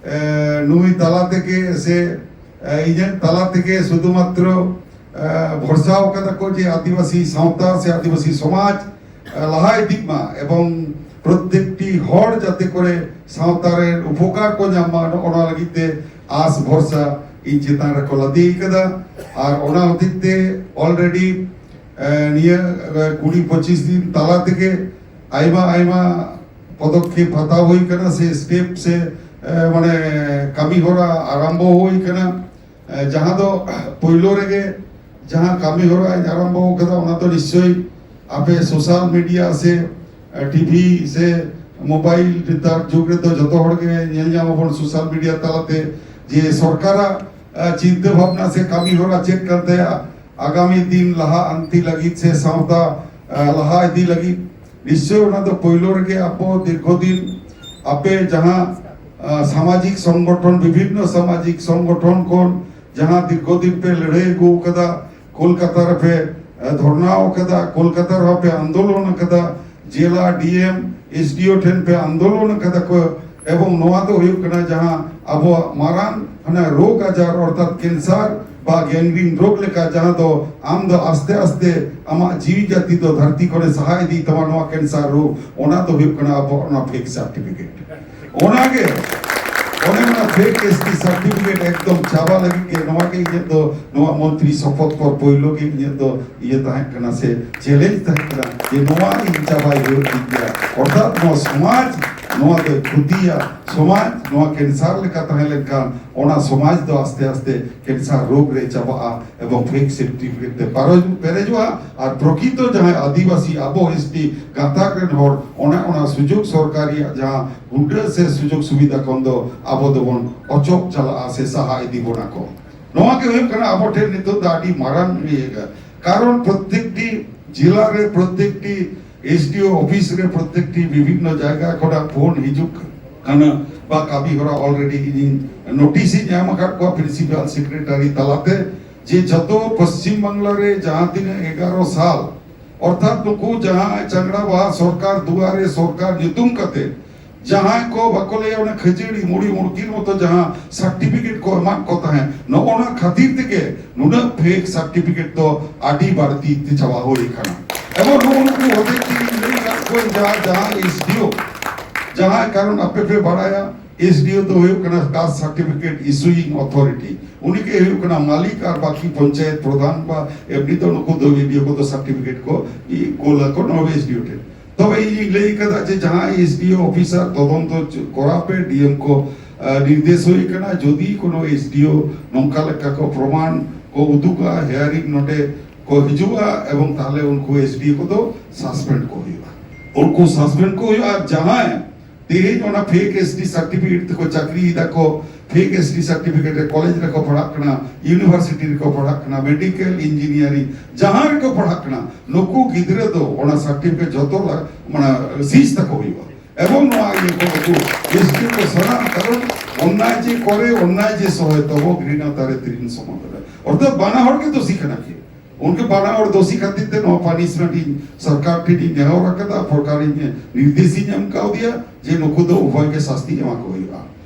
ᱮ, ᱱᱩᱭ ᱛᱟᱞᱟ ᱛᱮᱜᱮ ᱥᱮ, ᱮ, ᱤᱧᱟᱹᱜ ᱛᱟᱞᱟ ᱛᱮᱜᱮ ᱥᱩᱫᱷᱩ ᱢᱟᱛᱨᱚ, ᱮ, ᱵᱷᱚᱨᱥᱟᱣ ᱠᱟᱫᱟ ᱠᱚ ᱡᱮ ᱟᱹᱫᱤᱵᱟᱹᱥᱤ ᱥᱟᱶᱛᱟ ᱥᱮ ᱟᱹᱫᱤᱵᱟᱹᱥᱤ ᱥᱚᱢᱟᱡᱽ, ᱮ, ᱞᱟᱦᱟ ᱤᱫᱤᱜ ᱢᱟ ᱮᱵᱚᱝ ᱯᱨᱚᱛᱮᱠᱴᱤ ᱦᱚᱲ ᱡᱟᱛᱮ ᱠᱚᱨᱮ ᱥᱟᱶᱛᱟ ᱨᱮ ᱩᱯᱚᱠᱟᱨ ᱠᱚ ᱧᱟᱢ ᱢᱟ, ᱱᱚᱜᱼᱚ ᱱᱚᱣᱟ ᱞᱟᱹᱜᱤᱫ ᱛᱮ ᱟᱥ ᱵᱷᱚᱨᱥᱟ ᱤᱧ ᱪᱮᱛᱟᱱ ᱨᱮᱠᱚ ᱞᱟᱫᱮ ᱠᱟᱫᱟ᱾ ᱟᱨ ᱚᱱᱟ ᱦᱚᱛᱮᱡ ᱛᱮ already, ᱮ, ᱱᱤᱭᱟᱹ, ᱮ, ᱠᱩᱲᱤ ᱯᱚᱸᱪᱤᱥ ᱫᱤᱱ ᱛᱟᱞᱟ ᱛᱮᱜᱮ ᱟᱭᱢᱟ ᱟᱭᱢᱟ ᱯᱚᱫᱚᱠᱷᱮᱯ ᱦᱟᱛᱟᱣ ᱦᱩᱭ ᱠᱟᱱᱟ ᱥᱮ step ᱥᱮ, ᱮ, ᱢᱟᱱᱮ ᱠᱟᱹᱢᱤ ᱦᱚᱨᱟ ᱟᱨᱟᱢᱵᱚ ᱦᱩᱭ ᱠᱟᱱᱟ᱾ ᱮ, ᱡᱟᱦᱟᱸ ᱫᱚ ᱯᱳᱭᱞᱳ ᱨᱮᱜᱮ ᱡᱟᱦᱟᱸ ᱠᱟᱹᱢᱤ ᱦᱚᱨᱟᱧ ᱟᱨᱟᱢᱵᱚ ᱠᱟᱫᱟ, ᱚᱱᱟ ᱫᱚ ᱱᱤᱥᱪᱳᱭ ᱟᱯᱮ social media ᱥᱮ, ᱮ, TV ᱥᱮ mobile, ᱱᱮᱛᱟᱨ ᱡᱩᱜᱽ ᱨᱮᱫᱚ ᱡᱚᱛᱚ ᱦᱚᱲ ᱜᱮ ᱧᱮᱞ ᱧᱟᱢ ᱟᱵᱚᱱ social media ᱛᱟᱞᱟᱛᱮ ᱡᱮ ᱥᱚᱨᱠᱟᱨᱟᱜ, ᱮ, ᱪᱤᱱᱛᱟᱹ ᱵᱷᱟᱵᱽᱱᱟ ᱥᱮ ᱠᱟᱹᱢᱤ ᱦᱚᱨᱟ ᱪᱮᱫ ᱠᱟᱱ ᱛᱟᱭᱟ ᱟᱜᱟᱢᱤ ᱫᱤᱱ ᱞᱟᱦᱟ ᱟᱱᱛᱤ ᱞᱟᱹᱜᱤᱫ ᱥᱮ ᱥᱟᱶᱛᱟ, ᱮ, ᱞᱟᱦᱟ ᱤᱫᱤ ᱞᱟᱹᱜᱤᱫ᱾ ᱱᱤᱥᱪᱚᱭ ᱚᱱᱟ ᱫᱚ ᱯᱳᱭᱞᱳ ᱨᱮᱜᱮ ᱟᱵᱚ ᱫᱤᱨᱜᱷᱚ ᱫᱤᱱ ᱟᱯᱮ ᱡᱟᱦᱟᱸ, ᱟ, ᱥᱟᱢᱟᱡᱤᱠ ᱥᱚᱝᱜᱚᱴᱷᱚᱱ, ᱵᱤᱵᱷᱤᱱᱱᱚ ᱥᱟᱢᱟᱡᱤᱠ ᱥᱚᱝᱜᱚᱴᱷᱚᱱ ᱠᱷᱚᱱ ᱡᱟᱦᱟᱸ ᱫᱤᱨᱜᱷᱚ ᱫᱤᱱ ᱯᱮ ᱞᱟᱹᱲᱦᱟᱹᱭ ᱟᱹᱜᱩ ᱟᱠᱟᱫᱟ, ᱠᱳᱞᱠᱟᱛᱟ ᱨᱮᱯᱮ, ᱟ, ᱫᱷᱚᱨᱱᱟ ᱟᱠᱟᱫᱟ, ᱠᱳᱞᱠᱟᱛᱟ ᱨᱮᱦᱚᱸ ᱯᱮ ᱟᱱᱫᱳᱞᱚᱱ ᱟᱠᱟᱫᱟ, ᱡᱮᱞᱟ ᱰᱤ ᱮᱢ, ᱮᱥ ᱰᱤ ᱳ ᱴᱷᱮᱱ ᱯᱮ ᱟᱱᱫᱳᱞᱚᱱ ᱟᱠᱟᱫᱟ ᱠᱚ, ᱮᱵᱚᱝ ᱱᱚᱣᱟ ᱫᱚ ᱦᱩᱭᱩᱜ ᱠᱟᱱᱟ ᱡᱟᱦᱟᱸ ᱟᱵᱚᱣᱟᱜ ᱢᱟᱨᱟᱝ ᱦᱟᱱᱟ ᱨᱳᱜᱽ ᱟᱡᱟᱨ ᱚᱨᱛᱷᱟᱛ ᱠᱮᱱᱥᱟᱨ ᱵᱟ ᱜᱮᱝᱜᱨᱤᱱ ᱨᱳᱜᱽ ᱞᱮᱠᱟ, ᱡᱟᱦᱟᱸ ᱫᱚ ᱟᱢ ᱫᱚ ᱟᱥᱛᱮ ᱟᱥᱛᱮ ᱟᱢᱟᱜ ᱡᱤᱣᱤ ᱡᱟᱹᱛᱤ ᱫᱚ ᱫᱷᱟᱹᱨᱛᱤ ᱠᱷᱚᱱᱮ ᱥᱟᱦᱟ ᱤᱫᱤᱭ ᱛᱟᱢᱟ, ᱱᱚᱣᱟ ᱠᱮᱱᱥᱟᱨ ᱨᱳᱜᱽ, ᱚᱱᱟ ᱫᱚ ᱦᱩᱭᱩᱜ ᱠᱟᱱᱟ ᱟᱵᱚᱣᱟᱜ ᱚᱱᱟ ᱯᱷᱮᱠ ᱥᱟᱨᱴᱤᱯᱷᱤᱠᱮᱴ᱾ ᱚᱱᱟᱜᱮ, ᱚᱱᱮ ᱚᱱᱟ ᱯᱷᱮᱠ ᱮᱥ ᱴᱤ ᱥᱟᱨᱴᱤᱯᱷᱤᱠᱮᱴ ᱮᱠᱫᱚᱢ ᱪᱟᱵᱟ ᱞᱟᱹᱜᱤᱫ ᱜᱮ ᱱᱚᱣᱟ ᱜᱮ ᱤᱧᱟᱹᱜ ᱫᱚ ᱱᱚᱣᱟ ᱢᱚᱱᱛᱨᱤ ᱥᱚᱯᱚᱛ ᱯᱚᱨ ᱯᱳᱭᱞᱳ ᱜᱮ ᱤᱧᱟᱹᱜ ᱫᱚ ᱤᱭᱟᱹ ᱛᱟᱦᱮᱸ ᱠᱟᱱᱟ ᱥᱮ ᱪᱮᱞᱮᱧᱡᱽ ᱛᱟᱦᱮᱸ ᱠᱟᱱᱟ ᱡᱮ ᱱᱚᱣᱟ ᱤᱧ ᱪᱟᱵᱟᱭ ᱦᱩᱭᱩᱜ ᱛᱤᱧ ᱜᱮᱭᱟ᱾ ᱚᱨᱛᱷᱟᱛ ᱱᱚᱣᱟ ᱥᱚᱢᱟᱡᱽ ᱱᱚᱣᱟ ᱫᱚᱭ ᱠᱷᱚᱛᱤᱭᱟ, ᱥᱚᱢᱟᱡᱽ ᱱᱚᱣᱟ ᱠᱮᱱᱥᱟᱨ ᱞᱮᱠᱟ ᱛᱟᱦᱮᱸ ᱞᱮᱱᱠᱷᱟᱱ ᱚᱱᱟ ᱥᱚᱢᱟᱡᱽ ᱫᱚ ᱟᱥᱛᱮ ᱟᱥᱛᱮ ᱠᱮᱱᱥᱟᱨ ᱨᱳᱜᱽ ᱨᱮ ᱪᱟᱵᱟᱜᱼᱟ ᱮᱵᱚᱝ ᱯᱷᱮᱠ ᱥᱟᱨᱴᱤᱯᱷᱤᱠᱮᱴ ᱛᱮ ᱯᱟᱨᱚᱡ-, ᱯᱮᱨᱮᱡᱚᱜᱼᱟ᱾ ᱟᱨ ᱯᱨᱚᱠᱤᱛᱚ ᱡᱟᱦᱟᱸᱭ ᱟᱹᱫᱤᱵᱟᱹᱥᱤ ᱟᱵᱚ ᱮᱥ ᱴᱤ ᱜᱟᱛᱟᱠ ᱨᱮᱱ ᱦᱚᱲ ᱚᱱᱟ, ᱚᱱᱟ ᱥᱩᱡᱳᱜᱽ ᱥᱚᱨᱠᱟᱨᱤᱭᱟᱜ ᱡᱟᱦᱟᱸ ᱦᱩᱰᱟᱹ ᱥᱮ ᱥᱩᱡᱳᱜᱽ ᱥᱩᱵᱤᱫᱷᱟ ᱠᱷᱚᱱ ᱫᱚ ᱟᱵᱚ ᱫᱚᱵᱚᱱ ᱚᱪᱚᱜ ᱪᱟᱞᱟᱜᱼᱟ ᱥᱮ ᱥᱟᱦᱟ ᱤᱫᱤ ᱵᱚᱱᱟ ᱠᱚ᱾ ᱱᱚᱣᱟ ᱜᱮ ᱦᱩᱭᱩᱜ ᱠᱟᱱᱟ ᱟᱵᱚ ᱴᱷᱮᱱ ᱱᱤᱛᱚᱜ ᱫᱚ ᱟᱹᱰᱤ ᱢᱟᱨᱟᱝ ᱤᱭᱟᱹ ᱠᱟᱱᱟ᱾ ᱠᱟᱨᱚᱱ ᱯᱨᱚᱛᱮᱠᱴᱤ ᱡᱮᱞᱟ ᱨᱮ, ᱯᱨᱚᱛᱮᱠᱴᱤ ᱮᱥ ᱰᱤ ᱳ ᱚᱯᱷᱤᱥ ᱨᱮ, ᱯᱨᱚᱛᱮᱠᱴᱤ ᱵᱤᱵᱷᱤᱱᱱᱚ ᱡᱟᱭᱜᱟ ᱠᱷᱚᱱᱟᱜ ᱯᱷᱳᱱ ᱦᱤᱡᱩᱜ ᱠᱟᱱᱟ ᱵᱟ ᱠᱟᱹᱢᱤ ᱦᱚᱨᱟ ᱚᱞᱨᱮᱰᱤ ᱤᱧᱤᱧ ᱱᱳᱴᱤᱥ ᱤᱧ ᱮᱢ ᱟᱠᱟᱫ ᱠᱚᱣᱟ ᱯᱨᱤᱱᱥᱤᱯᱟᱞ ᱥᱮᱠᱨᱮᱴᱟᱨᱤ ᱛᱟᱞᱟᱛᱮ ᱡᱮ ᱡᱚᱛᱚ ᱯᱚᱥᱪᱤᱢ ᱵᱟᱝᱞᱟ ᱨᱮ ᱡᱟᱦᱟᱸ ᱛᱤᱱᱟᱹᱜ ᱮᱜᱟᱨᱚ ᱥᱟᱞ ᱚᱨᱛᱷᱟᱛ ᱱᱩᱠᱩ ᱡᱟᱦᱟᱸ ᱪᱟᱝᱲᱟ ᱵᱟᱦᱟ ᱥᱚᱨᱠᱟᱨ ᱫᱩᱣᱟᱨᱮ ᱥᱚᱨᱠᱟᱨ ᱧᱩᱛᱩᱢ ᱠᱟᱛᱮ ᱡᱟᱦᱟᱸᱭ ᱠᱚ ᱵᱟᱠᱚ ᱞᱟᱹᱭᱟ ᱚᱱᱟ ᱠᱷᱟᱹᱡᱟᱹᱲᱤ ᱢᱩᱲᱤ ᱢᱩᱲᱠᱤᱨ ᱢᱚᱛᱚ ᱡᱟᱦᱟᱸ ᱥᱟᱨᱴᱤᱯᱷᱤᱠᱮᱴ ᱠᱚ ᱮᱢᱟᱫ ᱠᱚ ᱛᱟᱦᱮᱸᱫ, ᱱᱚᱜᱼᱚ ᱱᱟ ᱠᱷᱟᱹᱛᱤᱨ ᱛᱮᱜᱮ ᱱᱩᱱᱟᱹᱜ ᱯᱷᱮᱠ ᱥᱟᱨᱴᱤᱯᱷᱤᱠᱮᱴ ᱫᱚ ᱟᱹᱰᱤ ᱵᱟᱹᱲᱛᱤ ᱛᱮ ᱪᱟᱵᱟ ᱦᱩᱭ ᱟᱠᱟᱱᱟ᱾ ᱮᱵᱚᱝ ᱱᱩᱜᱼᱩ ᱱᱩᱠᱩ ᱦᱚᱛᱮᱡ ᱛᱮᱜᱮᱧ ᱞᱟᱹᱭ ᱟᱠᱟᱫ ᱠᱚᱣᱟ ᱡᱟᱦᱟᱸ, ᱡᱟᱦᱟᱸ ᱮᱥ ᱰᱤ ᱳ, ᱡᱟᱦᱟᱸᱭ ᱠᱟᱨᱚᱱ ᱟᱯᱮ ᱯᱮ ᱵᱟᱲᱟᱭᱟ, ᱮᱥ ᱰᱤ ᱳ ᱫᱚ ᱦᱩᱭᱩᱜ ᱠᱟᱱᱟ ᱠᱟᱥᱴ ᱥᱟᱨᱴᱤᱯᱷᱤᱠᱮᱴ ᱤᱥᱩᱭᱤᱝ ᱚᱛᱷᱚᱨᱤᱴᱤ, ᱩᱱᱤ ᱜᱮ ᱦᱩᱭᱩᱜ ᱠᱟᱱᱟ ᱢᱟᱞᱤᱠ ᱟᱨ ᱵᱟᱠᱤ ᱯᱚᱧᱪᱟᱭᱮᱛ ᱯᱨᱚᱫᱷᱟᱱ ᱵᱟ ᱮᱢᱱᱤ ᱫᱚ ᱱᱩᱠᱩ ᱫᱚ ᱵᱤ ᱰᱤ ᱳ ᱠᱚᱫᱚ ᱥᱟᱨᱴᱤᱯᱷᱤᱠᱮᱴ ᱠᱚ ᱤ-, ᱠᱳᱞ ᱟᱠᱚ ᱱᱚᱣᱟ ᱮᱥ ᱰᱤ ᱳ ᱴᱷᱮᱱ᱾ ᱛᱚᱵᱮ ᱤᱧᱤᱧ ᱞᱟᱹᱭ ᱠᱟᱫᱟ ᱡᱮ ᱡᱟᱦᱟᱸᱭ ᱮᱥ ᱰᱤ ᱳ ᱚᱯᱷᱤᱥᱟᱨ ᱛᱚᱫᱚᱱᱛᱚ ᱪ-, ᱠᱚᱨᱟᱣ ᱯᱮ, ᱰᱤ ᱮᱢ ᱠᱚ, ᱟ, ᱱᱤᱨᱫᱮᱥ ᱦᱩᱭ ᱠᱟᱱᱟ, ᱡᱩᱫᱤ ᱠᱳᱱᱳ ᱮᱥ ᱰᱤ ᱳ ᱱᱚᱝᱠᱟ ᱞᱮᱠᱟ ᱠᱚ ᱯᱨᱚᱢᱟᱱ ᱠᱚ ᱩᱫᱩᱜᱟ, ᱦᱮᱭᱟᱨᱤᱝ ᱱᱚᱰᱮ ᱠᱚ ᱦᱤᱡᱩᱜᱼᱟ ᱮᱵᱚᱝ ᱛᱟᱦᱞᱮ ᱩᱱᱠᱩ ᱮᱥ ᱰᱤ ᱳ ᱠᱚᱫᱚ ᱥᱟᱥᱯᱮᱱᱰ ᱠᱚ ᱦᱩᱭᱩᱜᱼᱟ᱾ ᱩᱱᱠᱩ ᱥᱟᱥᱯᱮᱱᱰ ᱠᱚ ᱦᱩᱭᱩᱜᱼᱟ ᱟᱨ ᱡᱟᱦᱟᱸᱭ ᱛᱮᱦᱮᱧ ᱚᱱᱟ ᱯᱷᱮᱠ ᱮᱥ ᱴᱤ ᱥᱟᱨᱴᱤᱯᱷᱤᱠᱮᱴ ᱛᱮᱠᱚ ᱪᱟᱹᱠᱨᱤᱭᱮᱫᱟ ᱠᱚ, ᱯᱷᱮᱠ ᱮᱥ ᱴᱤ ᱥᱟᱨᱴᱤᱯᱷᱤᱠᱮᱴ ᱨᱮ ᱠᱚᱞᱮᱡᱽ ᱨᱮᱠᱚ ᱯᱟᱲᱦᱟᱜ ᱠᱟᱱᱟ, ᱤᱭᱩᱱᱤᱵᱷᱟᱨᱥᱤᱴᱤ ᱨᱮᱠᱚ ᱯᱟᱲᱦᱟᱜ ᱠᱟᱱᱟ, ᱢᱮᱰᱤᱠᱮᱞ, ᱤᱧᱡᱤᱱᱤᱭᱟᱨᱤᱝ, ᱡᱟᱦᱟᱸ ᱨᱮᱠᱚ ᱯᱟᱲᱦᱟᱜ ᱠᱟᱱᱟ, ᱱᱩᱠᱩ ᱜᱤᱫᱽᱨᱟᱹ ᱫᱚ ᱚᱱᱟ ᱥᱟᱨᱴᱤᱯᱷᱤᱠᱮᱴ ᱡᱚᱛᱚ ᱞᱟ-, ᱢᱟᱱᱮ ᱥᱤᱡᱽ ᱛᱟᱠᱚ ᱦᱩᱭᱩᱜᱼᱟ᱾ ᱮᱵᱚᱝ ᱱᱚᱣᱟ ᱤᱭᱟᱹ ᱠᱚ ᱱᱩᱠᱩ ᱮᱥ ᱴᱤ ᱠᱚ ᱥᱟᱱᱟᱢ ᱠᱟᱨᱚᱱ ᱚᱱᱱᱟᱭ ᱡᱮ ᱠᱚᱨᱮ, ᱚᱱᱱᱟᱭ ᱡᱮ ᱥᱚᱦᱮ ᱛᱚᱵᱚ ᱜᱷᱨᱤᱬᱟ ᱛᱟᱨᱮ ᱛᱤᱨᱤᱱ ᱥᱚᱢᱚᱛᱚᱞᱮ᱾ ᱚᱨᱛᱷᱟᱛ ᱵᱟᱱᱟ ᱦᱚᱲ ᱜᱮ ᱫᱳᱥᱤ ᱠᱟᱱᱟ ᱠᱤᱱ᱾ ᱩᱱᱠᱩ ᱵᱟᱱᱟ ᱦᱚᱲ ᱫᱳᱥᱤ ᱠᱷᱟᱹᱛᱤᱨ ᱛᱮ ᱱᱚᱣᱟ ᱯᱟᱱᱤᱥᱢᱮᱱᱴ ᱤᱧ ᱥᱚᱨᱠᱟᱨ ᱴᱷᱮᱱ ᱤᱧ ᱱᱮᱦᱚᱨ ᱟᱠᱟᱫᱟ, ᱥᱚᱨᱠᱟᱨ ᱤᱧ ᱱᱤᱨᱫᱮᱥ ᱤᱧ ᱮᱢ ᱠᱟᱣᱫᱮᱭᱟ ᱡᱮ ᱱᱩᱠᱩ ᱫᱚ ᱩᱵᱷᱚᱭ ᱜᱮ ᱥᱟᱥᱛᱤ ᱮᱢᱟ ᱠᱚ ᱦᱩᱭᱩᱜᱼᱟ᱾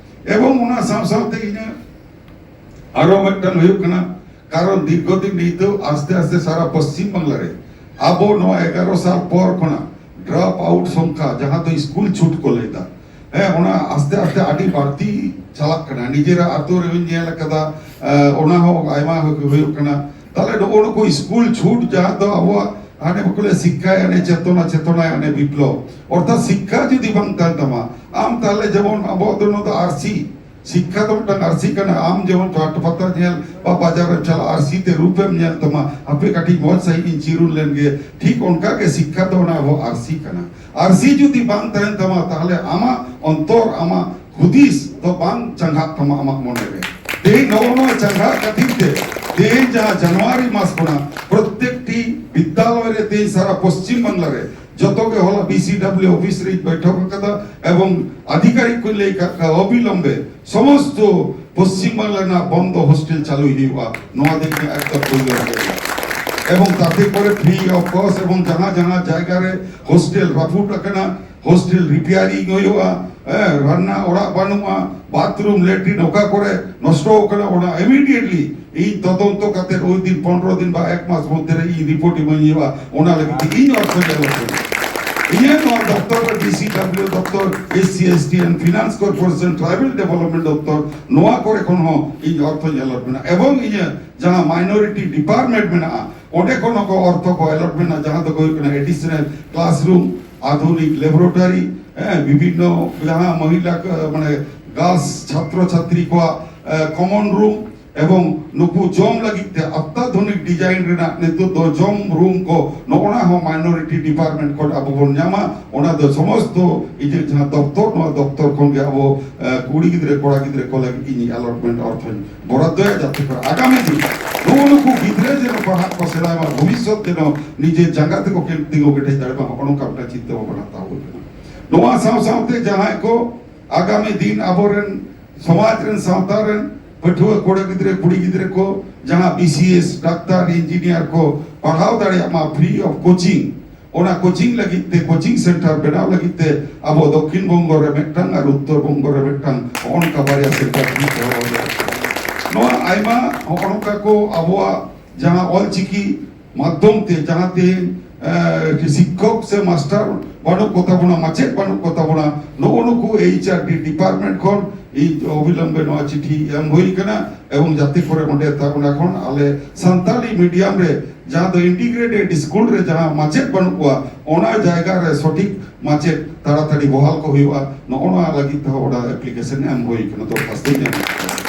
ᱮᱵᱚᱝ ᱚᱱᱟ ᱥᱟᱶ ᱥᱟᱶᱛᱮ ᱤᱧᱟᱹᱜ ᱟᱨᱚ ᱢᱤᱫᱴᱟᱝ ᱦᱩᱭᱩᱜ ᱠᱟᱱᱟ, ᱠᱟᱨᱚᱱ ᱫᱤᱨᱜᱷᱚ ᱫᱤᱱ ᱱᱤᱛᱚᱜ ᱟᱥᱛᱮ ᱟᱥᱛᱮ ᱥᱟᱨᱟ ᱯᱚᱥᱪᱤᱢ ᱵᱟᱝᱞᱟ ᱨᱮ ᱟᱵᱚ ᱱᱚᱣᱟ ᱮᱜᱟᱨᱚ ᱥᱟᱞ ᱯᱚᱨ ᱠᱷᱚᱱᱟᱜ ᱰᱨᱚᱯ ᱟᱣᱩᱴ ᱥᱚᱝᱠᱷᱟ, ᱡᱟᱦᱟᱸ ᱫᱚ ᱥᱠᱩᱞ ᱪᱷᱩᱴ ᱠᱚ ᱞᱟᱹᱭᱫᱟ, ᱦᱮᱸ, ᱚᱱᱟ ᱟᱥᱛᱮ ᱟᱥᱛᱮ ᱟᱹᱰᱤ ᱵᱟᱹᱲᱛᱤ ᱪᱟᱞᱟᱜ ᱠᱟᱱᱟ᱾ ᱱᱤᱡᱮᱨᱟᱜ ᱟᱛᱳ ᱨᱮᱦᱚᱸᱧ ᱧᱮᱞ ᱟᱠᱟᱫᱟ, ᱮ, ᱚᱱᱟ ᱦᱚᱸ ᱟᱭᱢᱟ ᱦᱩᱭᱩᱜ ᱠᱟᱱᱟ᱾ ᱛᱟᱦᱞᱮ ᱱᱚᱜᱼᱚ ᱱᱩᱠᱩ ᱥᱠᱩᱞ ᱪᱷᱩᱴ, ᱡᱟᱦᱟᱸ ᱫᱚ ᱟᱵᱚᱣᱟᱜ ᱦᱟᱱᱮ ᱵᱟᱠᱚ ᱞᱟᱹᱭᱟ ᱥᱤᱠᱠᱷᱟᱭ ᱟᱱᱮ ᱪᱮᱛᱚᱱᱟ, ᱪᱮᱛᱚᱱᱟᱭ ᱟᱱᱮ ᱵᱤᱯᱞᱚᱵ, ᱚᱨᱛᱷᱟᱛ ᱥᱤᱠᱠᱷᱟ ᱡᱩᱫᱤ ᱵᱟᱝ ᱛᱟᱦᱮᱱ ᱛᱟᱢᱟ, ᱟᱢ ᱛᱟᱦᱞᱮ ᱡᱮᱢᱚᱱ ᱟᱵᱚᱣᱟᱜ ᱫᱚ ᱱᱚᱣᱟ ᱫᱚ ᱟᱹᱨᱥᱤ, ᱥᱤᱠᱠᱷᱟ ᱫᱚ ᱢᱤᱫᱴᱟᱝ ᱟᱹᱨᱥᱤ ᱠᱟᱱᱟ᱾ ᱟᱢ ᱡᱮᱢᱚᱱ ᱦᱟᱴ ᱯᱟᱛᱟ ᱧᱮᱞ ᱵᱟ ᱵᱟᱡᱟᱨ ᱮᱢ ᱪᱟᱞᱟᱜᱼᱟ, ᱟᱹᱨᱥᱤ ᱛᱮ ᱨᱩᱯ ᱮᱢ ᱧᱮᱞ ᱛᱟᱢᱟ, ᱦᱟᱯᱮ ᱠᱟᱹᱴᱤᱡ ᱢᱚᱡᱽ ᱥᱟᱺᱦᱤᱡ ᱤᱧ ᱪᱤᱨᱩᱱ ᱞᱮᱱ ᱜᱮ, ᱴᱷᱤᱠ ᱚᱱᱠᱟ ᱜᱮ ᱥᱤᱠᱠᱷᱟ ᱫᱚ ᱚᱱᱟ ᱟᱵᱚ ᱟᱹᱨᱥᱤ ᱠᱟᱱᱟ᱾ ᱟᱹᱨᱥᱤ ᱡᱩᱫᱤ ᱵᱟᱝ ᱛᱟᱦᱮᱱ ᱛᱟᱢᱟ, ᱛᱟᱦᱞᱮ ᱟᱢᱟᱜ ᱚᱱᱛᱚᱨ, ᱟᱢᱟᱜ ᱦᱩᱫᱤᱥ ᱫᱚ ᱵᱟᱝ ᱪᱟᱸᱜᱟᱜ ᱛᱟᱢᱟ ᱟᱢᱟᱜ ᱢᱚᱱᱮ ᱨᱮ᱾ ᱛᱮᱦᱮᱧ ᱱᱚᱜᱼᱚ ᱱᱚᱣᱟ ᱪᱟᱸᱜᱟᱜ ᱠᱷᱟᱹᱛᱤᱨ ᱛᱮ ᱛᱮᱦᱮᱧ ᱡᱟᱦᱟᱸ ᱡᱟᱱᱩᱣᱟᱨᱤ ᱢᱟᱥ ᱠᱷᱚᱱᱟᱜ ᱯᱨᱚᱛᱮᱠᱴᱤ ᱵᱤᱫᱽᱫᱟᱞᱚᱭ ᱨᱮ ᱛᱮᱦᱮᱧ ᱥᱟᱨᱟ ᱯᱚᱥᱪᱤᱢ ᱵᱟᱝᱞᱟ ᱨᱮ ᱡᱚᱛᱚ ᱜᱮ ᱦᱚᱞᱟ ᱵᱤ ᱥᱤ ᱰᱟᱵᱞᱤᱭᱩ ᱚᱯᱷᱤᱥ ᱨᱮᱧ ᱵᱟᱭᱴᱷᱚᱠ ᱟᱠᱟᱫᱟ ᱮᱵᱚᱝ ᱟᱫᱷᱤᱠᱟᱨᱤᱠ ᱠᱚᱧ ᱞᱟᱹᱭ ᱟᱠᱟᱫ ᱠᱚᱣᱟ, ᱚᱵᱤᱞᱚᱢᱵᱮ ᱥᱚᱢᱚᱥᱛᱚ ᱯᱚᱥᱪᱤᱢ ᱵᱟᱝᱞᱟ ᱨᱮᱱᱟᱜ ᱵᱚᱱᱫᱚ ᱦᱳᱥᱴᱮᱞ ᱪᱟᱹᱞᱩᱭ ᱦᱩᱭᱩᱜᱼᱟ, ᱱᱚᱣᱟ ᱫᱚ ᱤᱧᱟᱹᱜ ᱮᱠᱫᱚᱢ ᱯᱳᱭᱞᱳ ᱨᱮᱜᱮ᱾ ᱮᱵᱚᱝ ᱛᱟᱛᱮ ᱠᱚᱨᱮ ᱯᱷᱨᱤ ᱚᱯᱷ ᱠᱚᱥᱴ ᱮᱵᱚᱝ ᱡᱟᱦᱟᱸ ᱡᱟᱦᱟᱸ ᱡᱟᱭᱜᱟ ᱨᱮ ᱦᱳᱥᱴᱮᱞ ᱨᱟᱹᱯᱩᱫ ᱟᱠᱟᱱᱟ, ᱦᱳᱥᱴᱮᱞ ᱨᱤᱯᱮᱭᱟᱨᱤᱝ ᱦᱩᱭᱩᱜᱼᱟ, ᱦᱮᱸ, ᱨᱟᱱᱱᱟ ᱚᱲᱟᱜ ᱵᱟᱹᱱᱩᱜᱼᱟ, ᱵᱟᱛᱷᱨᱩᱢ, ᱞᱮᱴᱨᱤᱱ ᱚᱠᱟ ᱠᱚᱨᱮ ᱱᱚᱥᱴᱚ ᱟᱠᱟᱱᱟ, ᱚᱱᱟ ᱤᱢᱤᱰᱤᱭᱮᱴᱞᱤ ᱤᱧ ᱛᱚᱫᱚᱱᱛᱚ ᱠᱟᱛᱮ ᱳᱭ ᱫᱤᱱ ᱯᱚᱱᱨᱚ ᱫᱤᱱ ᱵᱟ ᱮᱠ ᱢᱟᱥ ᱢᱚᱫᱽᱫᱷᱮ ᱨᱮ ᱤᱧ ᱨᱤᱯᱳᱨᱴ ᱤᱢᱟᱹᱧ ᱦᱩᱭᱩᱜᱼᱟ, ᱚᱱᱟ ᱞᱟᱹᱜᱤᱫ ᱛᱮ ᱤᱧ ᱚᱨᱛᱷᱚ ᱧᱮᱞ ᱦᱚᱪᱚᱭᱟ᱾ ᱤᱧᱟᱹᱜ ᱱᱚᱣᱟ ᱫᱚᱯᱛᱚᱨ ᱨᱮ ᱰᱤ ᱥᱤ ᱰᱟᱵᱞᱤᱭᱩ ᱫᱚᱯᱛᱚᱨ, S C S T and Finance Corporation, Tribal Development ᱫᱚᱯᱛᱚᱨ, ᱱᱚᱣᱟ ᱠᱚᱨᱮ ᱠᱷᱚᱱ ᱦᱚᱸ ᱤᱧ ᱚᱨᱛᱷᱚ ᱧᱮᱞ ᱢᱮᱱᱟᱜᱼᱟ᱾ ᱮᱵᱚᱝ ᱤᱧᱟᱹᱜ ᱡᱟᱦᱟᱸ ᱢᱟᱭᱱᱚᱨᱤᱴᱤ ᱰᱤᱯᱟᱨᱴᱢᱮᱱᱴ ᱢᱮᱱᱟᱜᱼᱟ, ᱚᱸᱰᱮ ᱠᱷᱚᱱ ᱦᱚᱸᱠᱚ ᱚᱨᱛᱷᱚ ᱠᱚ ᱮᱞᱚᱴ ᱢᱮᱱᱟᱜᱼᱟ, ᱡᱟᱦᱟᱸ ᱫᱚᱠᱚ ᱦᱩᱭᱩᱜ ᱠᱟᱱᱟ ᱮᱰᱤᱥᱚᱱᱟᱞ ᱠᱞᱟᱥᱨᱩᱢ, ᱟᱫᱷᱩᱱᱤᱠ ᱞᱮᱵᱚᱨᱮᱴᱚᱨᱤ, ᱦᱮᱸ, ᱵᱤᱵᱷᱤᱱᱱᱚ ᱡᱟᱦᱟᱸ ᱢᱚᱦᱤᱞᱟ ᱠᱚ, ᱢᱟᱱᱮ ᱜᱟᱨᱞᱥ ᱪᱷᱟᱛᱨᱚ ᱪᱷᱟᱛᱨᱤ ᱠᱚᱣᱟᱜ, ᱮ, ᱠᱚᱢᱚᱱ ᱨᱩᱢ, ᱮᱵᱚᱝ ᱱᱩᱠᱩ ᱡᱚᱢ ᱞᱟᱹᱜᱤᱫ ᱛᱮ ᱚᱛᱛᱟᱫᱷᱩᱱᱤᱠ ᱰᱤᱡᱟᱭᱤᱱ ᱨᱮᱱᱟᱜ ᱱᱤᱛᱚᱜ ᱫᱚ ᱡᱚᱢ ᱨᱩᱢ ᱠᱚ, ᱱᱚᱜᱼᱚ ᱱᱟ ᱦᱚᱸ ᱢᱟᱭᱱᱚᱨᱤᱴᱤ ᱰᱤᱯᱟᱨᱴᱢᱮᱱᱴ ᱠᱷᱚᱱ ᱟᱵᱚ ᱵᱚᱱ ᱧᱟᱢᱟ᱾ ᱚᱱᱟ ᱫᱚ ᱥᱚᱢᱚᱥᱛᱚ ᱤᱧᱟᱹᱜ ᱡᱟᱦᱟᱸ ᱫᱚᱯᱛᱚᱨ, ᱱᱚᱣᱟ ᱫᱚᱯᱛᱚᱨ ᱠᱷᱚᱱ ᱜᱮ ᱟᱵᱚ, ᱮ, ᱠᱩᱲᱤ ᱜᱤᱫᱽᱨᱟᱹ ᱠᱚᱲᱟ ᱜᱤᱫᱽᱨᱟᱹ ᱠᱚ ᱞᱟᱹᱜᱤᱫ ᱤᱧ ᱟᱞᱚᱴᱢᱮᱱᱴ ᱚᱨᱛᱷᱚᱧ ᱵᱚᱨᱟᱫᱫᱚᱭᱟ, ᱡᱟᱛᱮ ᱠᱚᱨᱮ ᱟᱜᱟᱢᱤ ᱫᱤᱱ ᱱᱩᱜᱼᱩ ᱱᱩᱠᱩ ᱜᱤᱫᱽᱨᱟᱹ ᱡᱮᱱᱚ ᱯᱟᱲᱦᱟᱜ ᱠᱚ ᱥᱮᱬᱟᱭ ᱢᱟ, ᱵᱷᱚᱵᱤᱥᱥᱚᱛ ᱡᱮᱱᱚ ᱱᱤᱡᱮ ᱡᱟᱸᱜᱟ ᱛᱮᱠᱚ ᱠᱮ-, ᱛᱤᱸᱜᱩ ᱠᱮᱴᱮᱡ ᱫᱟᱲᱮᱭᱟᱜ ᱢᱟ, ᱦᱚᱸᱜᱼᱚ ᱱᱚᱝᱠᱟ ᱢᱤᱫᱴᱟᱝ ᱪᱤᱱᱛᱟᱹ ᱵᱷᱟᱵᱽᱱᱟ ᱦᱟᱛᱟᱣ ᱦᱩᱭ ᱠᱟᱱᱟ᱾ ᱱᱚᱣᱟ ᱥᱟᱶ ᱥᱟᱶᱛᱮ ᱡᱟᱦᱟᱸᱭ ᱠᱚ ᱟᱜᱟᱢᱤ ᱫᱤᱱ ᱟᱵᱚᱨᱮᱱ ᱥᱚᱢᱟᱡᱽ ᱨᱮᱱ, ᱥᱟᱶᱛᱟ ᱨᱮᱱ ᱯᱟᱹᱴᱷᱩᱣᱟᱹ ᱠᱚᱲᱟ ᱜᱤᱫᱽᱨᱟᱹ, ᱠᱩᱲᱤ ᱜᱤᱫᱽᱨᱟᱹ ᱠᱚ ᱡᱟᱦᱟᱸ B C S, doctor, engineer ᱠᱚ ᱯᱟᱲᱦᱟᱣ ᱫᱟᱲᱮᱭᱟᱜ ᱢᱟ, ᱯᱷᱨᱤ ᱚᱯᱷ ᱠᱳᱪᱤᱝ, ᱚᱱᱟ ᱠᱳᱪᱤᱝ ᱞᱟᱹᱜᱤᱫ ᱛᱮ, ᱠᱳᱪᱤᱝ ᱥᱮᱱᱴᱟᱨ ᱵᱮᱱᱟᱣ ᱞᱟᱹᱜᱤᱫ ᱛᱮ ᱟᱵᱚ ᱫᱚᱠᱠᱷᱤᱱ ᱵᱚᱝᱜᱚ ᱨᱮ ᱢᱤᱫᱴᱟᱝ ᱟᱨ ᱩᱛᱛᱚᱨ ᱵᱚᱝᱜᱚ ᱨᱮ ᱢᱤᱫᱴᱟᱝ, ᱦᱚᱸᱜᱼᱚ ᱱᱚᱝᱠᱟ ᱵᱟᱨᱭᱟ ᱥᱮᱱᱴᱟᱨ ᱴᱷᱤᱠ ᱫᱚᱦᱚ ᱦᱩᱭᱩᱜᱼᱟ᱾ ᱱᱚᱣᱟ ᱟᱭᱢᱟ ᱦᱚᱸᱜᱼᱚ ᱱᱚᱝᱠᱟ ᱠᱚ ᱟᱵᱚᱣᱟᱜ ᱡᱟᱦᱟᱸ ᱚᱞ ᱪᱤᱠᱤ ᱢᱟᱫᱽᱫᱷᱚᱢ ᱛᱮ ᱡᱟᱦᱟᱸ ᱛᱮᱦᱮᱧ, ᱮ, ᱥᱤᱠᱠᱷᱚᱠ ᱥᱮ ᱢᱟᱥᱴᱟᱨ ᱵᱟᱹᱱᱩᱜ ᱠᱚ ᱛᱟᱵᱚᱱᱟ, ᱢᱟᱪᱮᱫ ᱵᱟᱹᱱᱩᱜ ᱠᱚ ᱛᱟᱵᱚᱱᱟ, ᱱᱩᱜᱼᱩ ᱱᱩᱠᱩ ᱮᱭᱤᱪ ᱟᱨ ᱰᱤ ᱰᱤᱯᱟᱨᱴᱢᱮᱱᱴ ᱠᱷᱚᱱ ᱤᱧ ᱚᱵᱤᱞᱚᱢᱵᱮ ᱱᱚᱣᱟ ᱪᱤᱴᱷᱤ ᱮᱢ ᱦᱩᱭ ᱠᱟᱱᱟ ᱮᱵᱚᱝ ᱡᱟᱛᱮ ᱠᱚᱨᱮ ᱚᱸᱰᱮ ᱛᱟ-, ᱚᱱᱟ ᱠᱷᱚᱱ ᱟᱞᱮ ᱥᱟᱱᱛᱟᱲᱤ ᱢᱤᱰᱤᱭᱟᱢ ᱨᱮ ᱡᱟᱦᱟᱸ ᱫᱚ ᱤᱱᱴᱤᱜᱨᱮᱴᱮᱰ ᱥᱠᱩᱞ ᱨᱮ ᱡᱟᱦᱟᱸ ᱢᱟᱪᱮᱫ ᱵᱟᱹᱱᱩᱜ ᱠᱚᱣᱟ, ᱚᱱᱟ ᱡᱟᱭᱜᱟ ᱨᱮ ᱥᱚᱴᱷᱤᱠ ᱢᱟᱪᱮᱫ ᱛᱟᱲᱟᱛᱟᱲᱤ ᱵᱚᱦᱟᱞ ᱠᱚ ᱦᱩᱭᱩᱜᱼᱟ᱾ ᱱᱚᱜᱼᱚ ᱱᱚᱣᱟ ᱞᱟᱹᱜᱤᱫ ᱛᱮᱦᱚᱸ ᱚᱱᱟ ᱮᱯᱞᱤᱠᱮᱥᱚᱱ ᱮᱢ ᱦᱩᱭ ᱠᱟᱱᱟ, ᱫᱚᱨᱠᱷᱟᱥᱛᱚ ᱧᱟᱢ ᱠᱟᱱᱟ᱾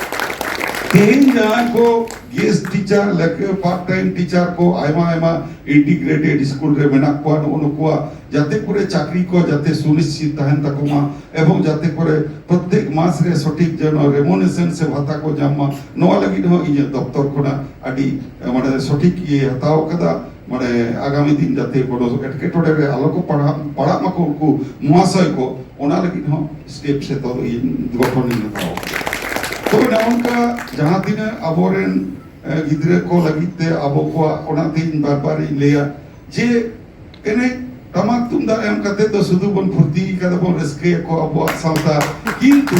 ᱛᱮᱦᱮᱧ ᱡᱟᱦᱟᱸᱭ ᱠᱚ ᱜᱮᱥᱴ ᱴᱤᱪᱟᱨ, ᱞᱮᱠ-, ᱯᱟᱨᱴ ᱴᱟᱭᱤᱢ ᱴᱤᱪᱟᱨ ᱠᱚ, ᱟᱭᱢᱟ ᱟᱭᱢᱟ ᱤᱱᱴᱤᱜᱨᱮᱴᱮᱰ ᱥᱠᱩᱞ ᱨᱮ ᱢᱮᱱᱟᱜ ᱠᱚᱣᱟ, ᱱᱩᱜᱼᱩ ᱱᱩᱠᱩᱣᱟᱜ ᱡᱟᱛᱮ ᱠᱚᱨᱮ ᱪᱟᱹᱠᱨᱤ ᱠᱚ ᱡᱟᱛᱮ ᱥᱩᱱᱤᱥᱪᱤᱛ ᱛᱟᱦᱮᱱ ᱛᱟᱠᱚ ᱢᱟ ᱮᱵᱚᱝ ᱡᱟᱛᱮ ᱠᱚᱨᱮ ᱯᱨᱚᱛᱛᱮᱠ ᱢᱟᱥ ᱨᱮ ᱥᱚᱴᱷᱤᱠ ᱡᱮᱱᱚ ᱨᱮᱢᱩᱱᱮᱥᱚᱱ ᱥᱮ ᱵᱷᱟᱛᱟ ᱠᱚ ᱧᱟᱢ ᱢᱟ, ᱱᱚᱣᱟ ᱞᱟᱹᱜᱤᱫ ᱦᱚᱸ ᱤᱧᱟᱹᱜ ᱫᱚᱯᱛᱚᱨ ᱠᱷᱚᱱᱟᱜ ᱟᱹᱰᱤ, ᱢᱟᱱᱮ, ᱥᱚᱴᱷᱤᱠ ᱤᱭᱟᱹ ᱦᱟᱛᱟᱣ ᱠᱟᱫᱟ᱾ ᱢᱟᱱᱮ, ᱟᱜᱟᱢᱤ ᱫᱤᱱ ᱡᱟᱛᱮ ᱠᱳᱱᱳ ᱮᱴᱠᱮᱴᱚᱬᱮ ᱨᱮ ᱟᱞᱚ ᱠᱚ ᱯᱟᱲᱦᱟᱜ, ᱯᱟᱲᱟᱜ ᱢᱟᱠᱚ ᱩᱱᱠᱩ ᱢᱚᱦᱟᱥᱚᱭ ᱠᱚ, ᱚᱱᱟ ᱞᱟᱹᱜᱤᱫ ᱦᱚᱸ ᱥᱴᱮᱯ ᱥᱮ ᱛᱚ ᱤᱧ ᱜᱚᱴᱷᱚᱱ ᱤᱧ ᱦᱟᱛᱟᱣ ᱠᱟᱫᱟ᱾ ᱛᱚᱵᱮ ᱱᱚᱜᱼᱚ ᱱᱚᱝᱠᱟ ᱡᱟᱦᱟᱸ ᱛᱤᱱᱟᱹᱜ ᱟᱵᱚᱨᱮᱱ, ᱮ, ᱜᱤᱫᱽᱨᱟᱹ ᱠᱚ ᱞᱟᱹᱜᱤᱫ ᱛᱮ ᱟᱵᱚ ᱠᱚᱣᱟᱜ, ᱚᱱᱟᱛᱮ ᱤᱧ ᱵᱟᱨ ᱵᱟᱨ ᱤᱧ ᱞᱟᱹᱭᱟ ᱡᱮ ᱮᱱᱮᱡ ᱴᱟᱢᱟᱠ ᱛᱩᱢᱫᱟᱜ ᱮᱢ ᱠᱟᱛᱮ ᱫᱚ ᱥᱩᱫᱷᱩ ᱵᱚᱱ ᱯᱷᱩᱨᱛᱤ ᱠᱟᱫᱟ ᱵᱚᱱ, ᱨᱟᱹᱥᱠᱟᱹᱭᱟᱠᱚ ᱟᱵᱚᱣᱟᱜ ᱥᱟᱶᱛᱟ, ᱠᱤᱱᱛᱩ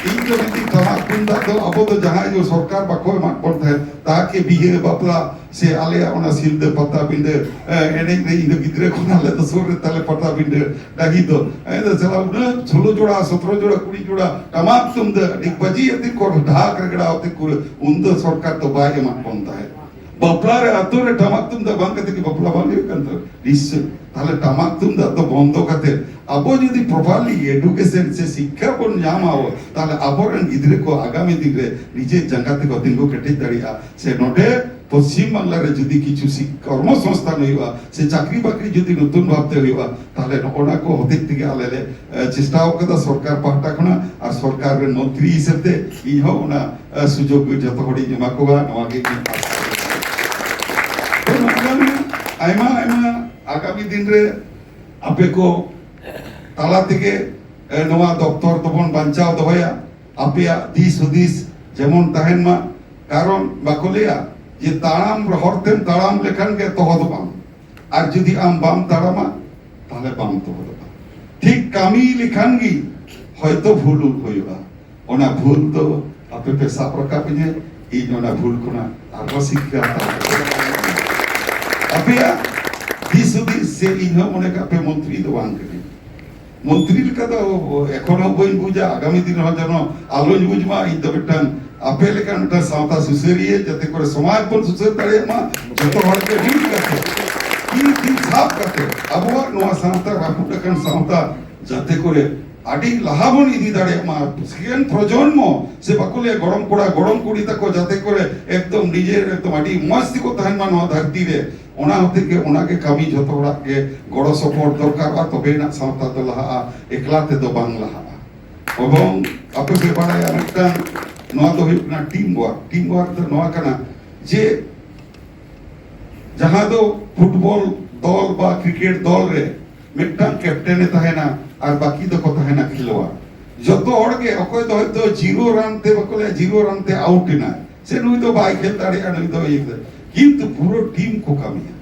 ᱤᱧ ᱫᱚ ᱢᱤᱫᱴᱤᱡ ᱴᱟᱢᱟᱠ ᱛᱩᱢᱫᱟᱜ ᱫᱚ ᱟᱵᱚ ᱫᱚ ᱡᱟᱦᱟᱸᱭ ᱫᱚ ᱥᱚᱨᱠᱟᱨ ᱵᱟᱠᱚ ᱮᱢᱟᱜ ᱵᱚᱱ ᱛᱟᱦᱮᱸᱫ, ᱛᱟᱠᱮ ᱵᱤᱦᱟᱹ ᱵᱟᱯᱞᱟ ᱥᱮ ᱟᱞᱮᱭᱟᱜ ᱚᱱᱟ ᱥᱤᱞᱫᱟᱹ ᱯᱟᱛᱟᱵᱤᱸᱰᱟᱹ, ᱮ, ᱮᱱᱮᱡ ᱨᱮ ᱤᱧ ᱫᱚ ᱜᱤᱫᱽᱨᱟᱹ ᱠᱷᱚᱱ ᱟᱞᱮ ᱫᱚ ᱥᱩᱨ ᱨᱮ ᱛᱟᱞᱮ ᱯᱟᱛᱟᱵᱤᱸᱰᱟᱹ ᱰᱟᱹᱦᱤ ᱫᱚ, ᱮ, ᱫᱚ ᱪᱟᱞᱟᱣ ᱩᱱᱟᱹᱜ ᱥᱳᱞᱳ ᱡᱳᱲᱟ, ᱥᱚᱛᱨᱚ ᱡᱳᱲᱟ, ᱠᱩᱲᱤ ᱡᱳᱲᱟ ᱴᱟᱢᱟᱠ ᱛᱩᱢᱫᱟᱜ ᱰᱤᱜᱽᱵᱟᱡᱤ ᱟᱛᱮ ᱠᱚ ᱰᱷᱟᱠ ᱨᱮᱜᱽᱲᱟ ᱟᱛᱮ ᱠᱚ, ᱩᱱ ᱫᱚ ᱥᱚᱨᱠᱟᱨ ᱫᱚ ᱵᱟᱭ ᱮᱢᱟᱜ ᱵᱚᱱ ᱛᱟᱦᱮᱸᱫ᱾ ᱵᱟᱯᱞᱟ ᱨᱮ ᱟᱛᱳ ᱨᱮ ᱴᱟᱢᱟᱠ ᱛᱩᱢᱫᱟᱜ ᱵᱟᱝ ᱠᱟᱛᱮ ᱠᱤ ᱵᱟᱯᱞᱟ ᱵᱟᱝ ᱦᱩᱭᱩᱜ ᱠᱟᱱ ᱛᱟᱵᱚᱱᱟ? ᱱᱤᱥᱪᱚᱭ᱾ ᱛᱟᱦᱞᱮ ᱴᱟᱢᱟᱠ ᱛᱩᱢᱫᱟᱜ ᱫᱚ ᱵᱚᱱᱫᱚ ᱠᱟᱛᱮ ᱟᱵᱚ ᱡᱩᱫᱤ properly education ᱥᱮ ᱥᱤᱠᱠᱷᱟ ᱵᱚᱱ ᱧᱟᱢᱟ, ᱛᱟᱦᱞᱮ ᱟᱵᱚᱨᱮᱱ ᱜᱤᱫᱽᱨᱟᱹ ᱠᱚ ᱟᱜᱟᱢᱤ ᱫᱤᱱ ᱨᱮ ᱱᱤᱡᱮ ᱡᱟᱸᱜᱟ ᱛᱮᱠᱚ ᱛᱤᱸᱜᱩ ᱠᱮᱴᱮᱡ ᱫᱟᱲᱮᱭᱟᱜᱼᱟ᱾ ᱥᱮ ᱱᱚᱰᱮ ᱯᱚᱥᱪᱤᱢ ᱵᱟᱝᱞᱟ ᱨᱮ ᱡᱩᱫᱤ ᱠᱤᱪᱷᱩ ᱥᱤᱠ-, ᱠᱚᱨᱢᱚ ᱥᱚᱝᱥᱛᱷᱟᱱ ᱦᱩᱭᱩᱜᱼᱟ, ᱥᱮ ᱪᱟᱠᱨᱤ ᱵᱟᱠᱨᱤ ᱡᱩᱫᱤ ᱱᱚᱛᱩᱱ ᱵᱷᱟᱵᱛᱮ ᱦᱩᱭᱩᱜᱼᱟ, ᱛᱟᱦᱞᱮ ᱱᱚᱜᱼᱚ ᱱᱟ ᱠᱚ ᱦᱚᱛᱮᱡ ᱛᱮᱜᱮ ᱟᱞᱮ ᱞᱮ, ᱮ, ᱪᱮᱥᱴᱟ ᱟᱠᱟᱫᱟ ᱥᱚᱨᱠᱟᱨ ᱯᱟᱦᱴᱟ ᱠᱷᱚᱱᱟᱜ, ᱟᱨ ᱥᱚᱨᱠᱟᱨ ᱨᱮᱱ ᱢᱚᱱᱛᱨᱤ ᱦᱤᱥᱟᱹᱵ ᱛᱮ ᱤᱧ ᱦᱚᱸ ᱚᱱᱟ, ᱮ, ᱥᱩᱡᱳᱜᱽ ᱡᱚᱛᱚ ᱦᱚᱲᱤᱧ ᱮᱢᱟ ᱠᱚᱣᱟ, ᱱᱚᱣᱟ ᱜᱮ ᱤᱧᱟᱹᱜ ᱟᱥᱟ᱾ ᱛᱚ ᱱᱚᱝᱠᱟᱱ ᱟᱭᱢᱟ ᱟᱭᱢᱟ ᱟᱜᱟᱢᱤ ᱫᱤᱱ ᱨᱮ ᱟᱯᱮ ᱠᱚ ᱛᱟᱞᱟ ᱛᱮᱜᱮ, ᱮ, ᱱᱚᱣᱟ ᱫᱚᱯᱛᱚᱨ ᱫᱚᱵᱚᱱ ᱵᱟᱧᱪᱟᱣ ᱫᱚᱦᱚᱭᱟ᱾ ᱟᱯᱮᱭᱟᱜ ᱫᱤᱥ ᱦᱩᱫᱤᱥ ᱡᱮᱢᱚᱱ ᱛᱟᱦᱮᱱ ᱢᱟ, ᱠᱟᱨᱚᱱ ᱵᱟᱠᱚ ᱞᱟᱹᱭᱟ ᱡᱮ ᱛᱟᱲᱟᱢ ᱦᱚᱨ ᱛᱮᱢ ᱛᱟᱲᱟᱢ ᱞᱮᱠᱷᱟᱱ ᱜᱮ ᱛᱚᱦᱚᱫᱚᱜ ᱟᱢ, ᱟᱨ ᱡᱩᱫᱤ ᱟᱢ ᱵᱟᱢ ᱛᱟᱲᱟᱢᱟ, ᱛᱟᱦᱞᱮ ᱵᱟᱢ ᱛᱚᱦᱚᱫᱚᱜᱼᱟ᱾ ᱴᱷᱤᱠ ᱠᱟᱹᱢᱤ ᱞᱮᱠᱷᱟᱱ ᱜᱮ ᱦᱚᱭᱛᱚ ᱵᱷᱩᱞ ᱦᱩᱭᱩᱜᱼᱟ᱾ ᱚᱱᱟ ᱵᱷᱩᱞ ᱫᱚ ᱟᱯᱮ ᱯᱮ ᱥᱟᱵ ᱨᱟᱠᱟᱵ ᱤᱧᱟᱹ, ᱤᱧ ᱚᱱᱟ ᱵᱷᱩᱞ ᱠᱷᱚᱱᱟᱜ ᱟᱨᱦᱚᱸ ᱥᱤᱠᱠᱷᱟ ᱦᱟᱛᱟᱣ ᱠᱟᱛᱮ ᱟᱯᱮᱭᱟᱜ ᱫᱤᱥ ᱦᱩᱫᱤᱥ ᱥᱮ ᱤᱧ ᱦᱚᱸ ᱢᱚᱱᱮ ᱠᱟᱜ ᱯᱮ ᱢᱚᱱᱛᱨᱤ ᱫᱚ ᱵᱟᱝ ᱠᱟᱹᱱᱟᱹᱧ᱾ ᱢᱚᱱᱛᱨᱤ ᱞᱮᱠᱟ ᱫᱚ ᱮᱠᱷᱚᱱ ᱦᱚᱸ ᱵᱟᱹᱧ ᱵᱩᱡᱟ, ᱟᱜᱟᱢᱤ ᱫᱤᱱ ᱨᱮᱦᱚᱸ ᱡᱮᱱᱚ ᱟᱞᱚᱧ ᱵᱩᱡᱽ ᱢᱟ᱾ ᱤᱧ ᱫᱚ ᱢᱤᱫᱴᱟᱝ ᱟᱯᱮ ᱞᱮᱠᱟᱱ ᱢᱤᱫᱴᱟᱝ ᱥᱟᱶᱛᱟ ᱥᱩᱥᱟᱹᱨᱤᱭᱟᱹ, ᱡᱟᱛᱮ ᱠᱚᱨᱮ ᱥᱚᱢᱟᱡᱽ ᱵᱚᱱ ᱥᱩᱥᱟᱹᱨ ᱫᱟᱲᱮᱭᱟᱜ ᱢᱟ, ᱡᱚᱛᱚ ᱦᱚᱲ ᱜᱮ ᱢᱤᱫ ᱠᱟᱛᱮ ᱛᱤ ᱛᱤ ᱥᱟᱵ ᱠᱟᱛᱮ ᱟᱵᱚᱣᱟᱜ ᱱᱚᱣᱟ ᱥᱟᱶᱛᱟ, ᱨᱟᱹᱯᱩᱫ ᱟᱠᱟᱱ ᱥᱟᱶᱛᱟ ᱡᱟᱛᱮ ᱠᱚᱨᱮ ᱟᱹᱰᱤ ᱞᱟᱦᱟ ᱵᱚᱱ ᱤᱫᱤ ᱫᱟᱲᱮᱭᱟᱜ ᱢᱟ᱾ ᱥᱮᱠᱮᱱᱰ ᱯᱨᱚᱡᱚᱱᱢᱚ ᱥᱮ ᱵᱟᱠᱚ ᱞᱟᱹᱭᱟ ᱜᱚᱲᱚᱢ ᱠᱚᱲᱟ ᱜᱚᱲᱚᱢ ᱠᱩᱲᱤ ᱛᱟᱠᱚ ᱡᱟᱛᱮ ᱠᱚᱨᱮ ᱮᱠᱫᱚᱢ ᱱᱤᱡᱮᱨ ᱮᱠᱫᱚᱢ ᱟᱹᱰᱤ ᱢᱚᱸᱡᱽ ᱛᱮᱠᱚ ᱛᱟᱦᱮᱱ ᱢᱟ ᱱᱚᱣᱟ ᱫᱷᱟᱹᱨᱛᱤ ᱨᱮ᱾ ᱚᱱᱟ ᱦᱚᱛᱮᱡ ᱜᱮ ᱚᱱᱟ ᱜᱮ ᱠᱟᱹᱢᱤ ᱡᱷᱚᱛᱚ ᱦᱚᱲᱟᱜ ᱜᱮ ᱜᱚᱲᱚ ᱥᱚᱯᱚᱦᱚᱫ ᱫᱚᱨᱠᱟᱨᱚᱜᱼᱟ, ᱛᱚᱵᱮᱭᱮᱱᱟᱜ ᱥᱟᱶᱛᱟ ᱫᱚ ᱞᱟᱦᱟᱜᱼᱟ, ᱮᱠᱞᱟ ᱛᱮᱫᱚ ᱵᱟᱝ ᱞᱟᱦᱟᱜᱼᱟ᱾ ᱮᱵᱚᱝ ᱟᱯᱮ ᱯᱮ ᱵᱟᱲᱟᱭᱟ ᱢᱤᱫᱴᱟᱝ ᱱᱚᱣᱟ ᱫᱚ ᱦᱩᱭᱩᱜ ᱠᱟᱱᱟ ᱴᱤᱢ ᱣᱟᱨᱠ᱾ ᱴᱤᱢ ᱣᱟᱨᱠ ᱫᱚ ᱱᱚᱣᱟ ᱠᱟᱱᱟ ᱡᱮ ᱡᱟᱦᱟᱸ ᱫᱚ ᱯᱷᱩᱴᱵᱚᱞ ᱫᱚᱞ ᱵᱟ ᱠᱨᱤᱠᱮᱴ ᱫᱚᱞ ᱨᱮ ᱢᱤᱫᱴᱟᱝ ᱠᱮᱯᱴᱮᱱ ᱮ ᱛᱟᱦᱮᱱᱟ ᱟᱨ ᱵᱟᱹᱠᱤ ᱫᱚᱠᱚ ᱛᱟᱦᱮᱱᱟ ᱠᱷᱮᱞᱣᱟᱲ᱾ ᱡᱚᱛᱚ ᱦᱚᱲ ᱜᱮ ᱚᱠᱚᱭ ᱫᱚ ᱦᱚᱭᱛᱳ ᱡᱤᱨᱳ ᱨᱟᱱ ᱛᱮ, ᱵᱟᱠᱚ ᱞᱟᱹᱭᱟ ᱡᱤᱨᱳ ᱨᱟᱱ ᱛᱮ ᱟᱣᱩᱴ ᱮᱱᱟᱭ, ᱥᱮ ᱱᱩᱭ ᱫᱚ ᱵᱟᱭ ᱠᱷᱮᱞ ᱫᱟᱲᱮᱭᱟᱜᱼᱟ, ᱱᱩᱭ ᱫᱚ ᱤᱭᱟᱹ ᱠᱮᱫᱟ᱾ ᱠᱤᱱᱛᱩ ᱯᱩᱨᱟᱹ ᱴᱤᱢ ᱠᱚ ᱠᱟᱹᱢᱤᱭᱟ,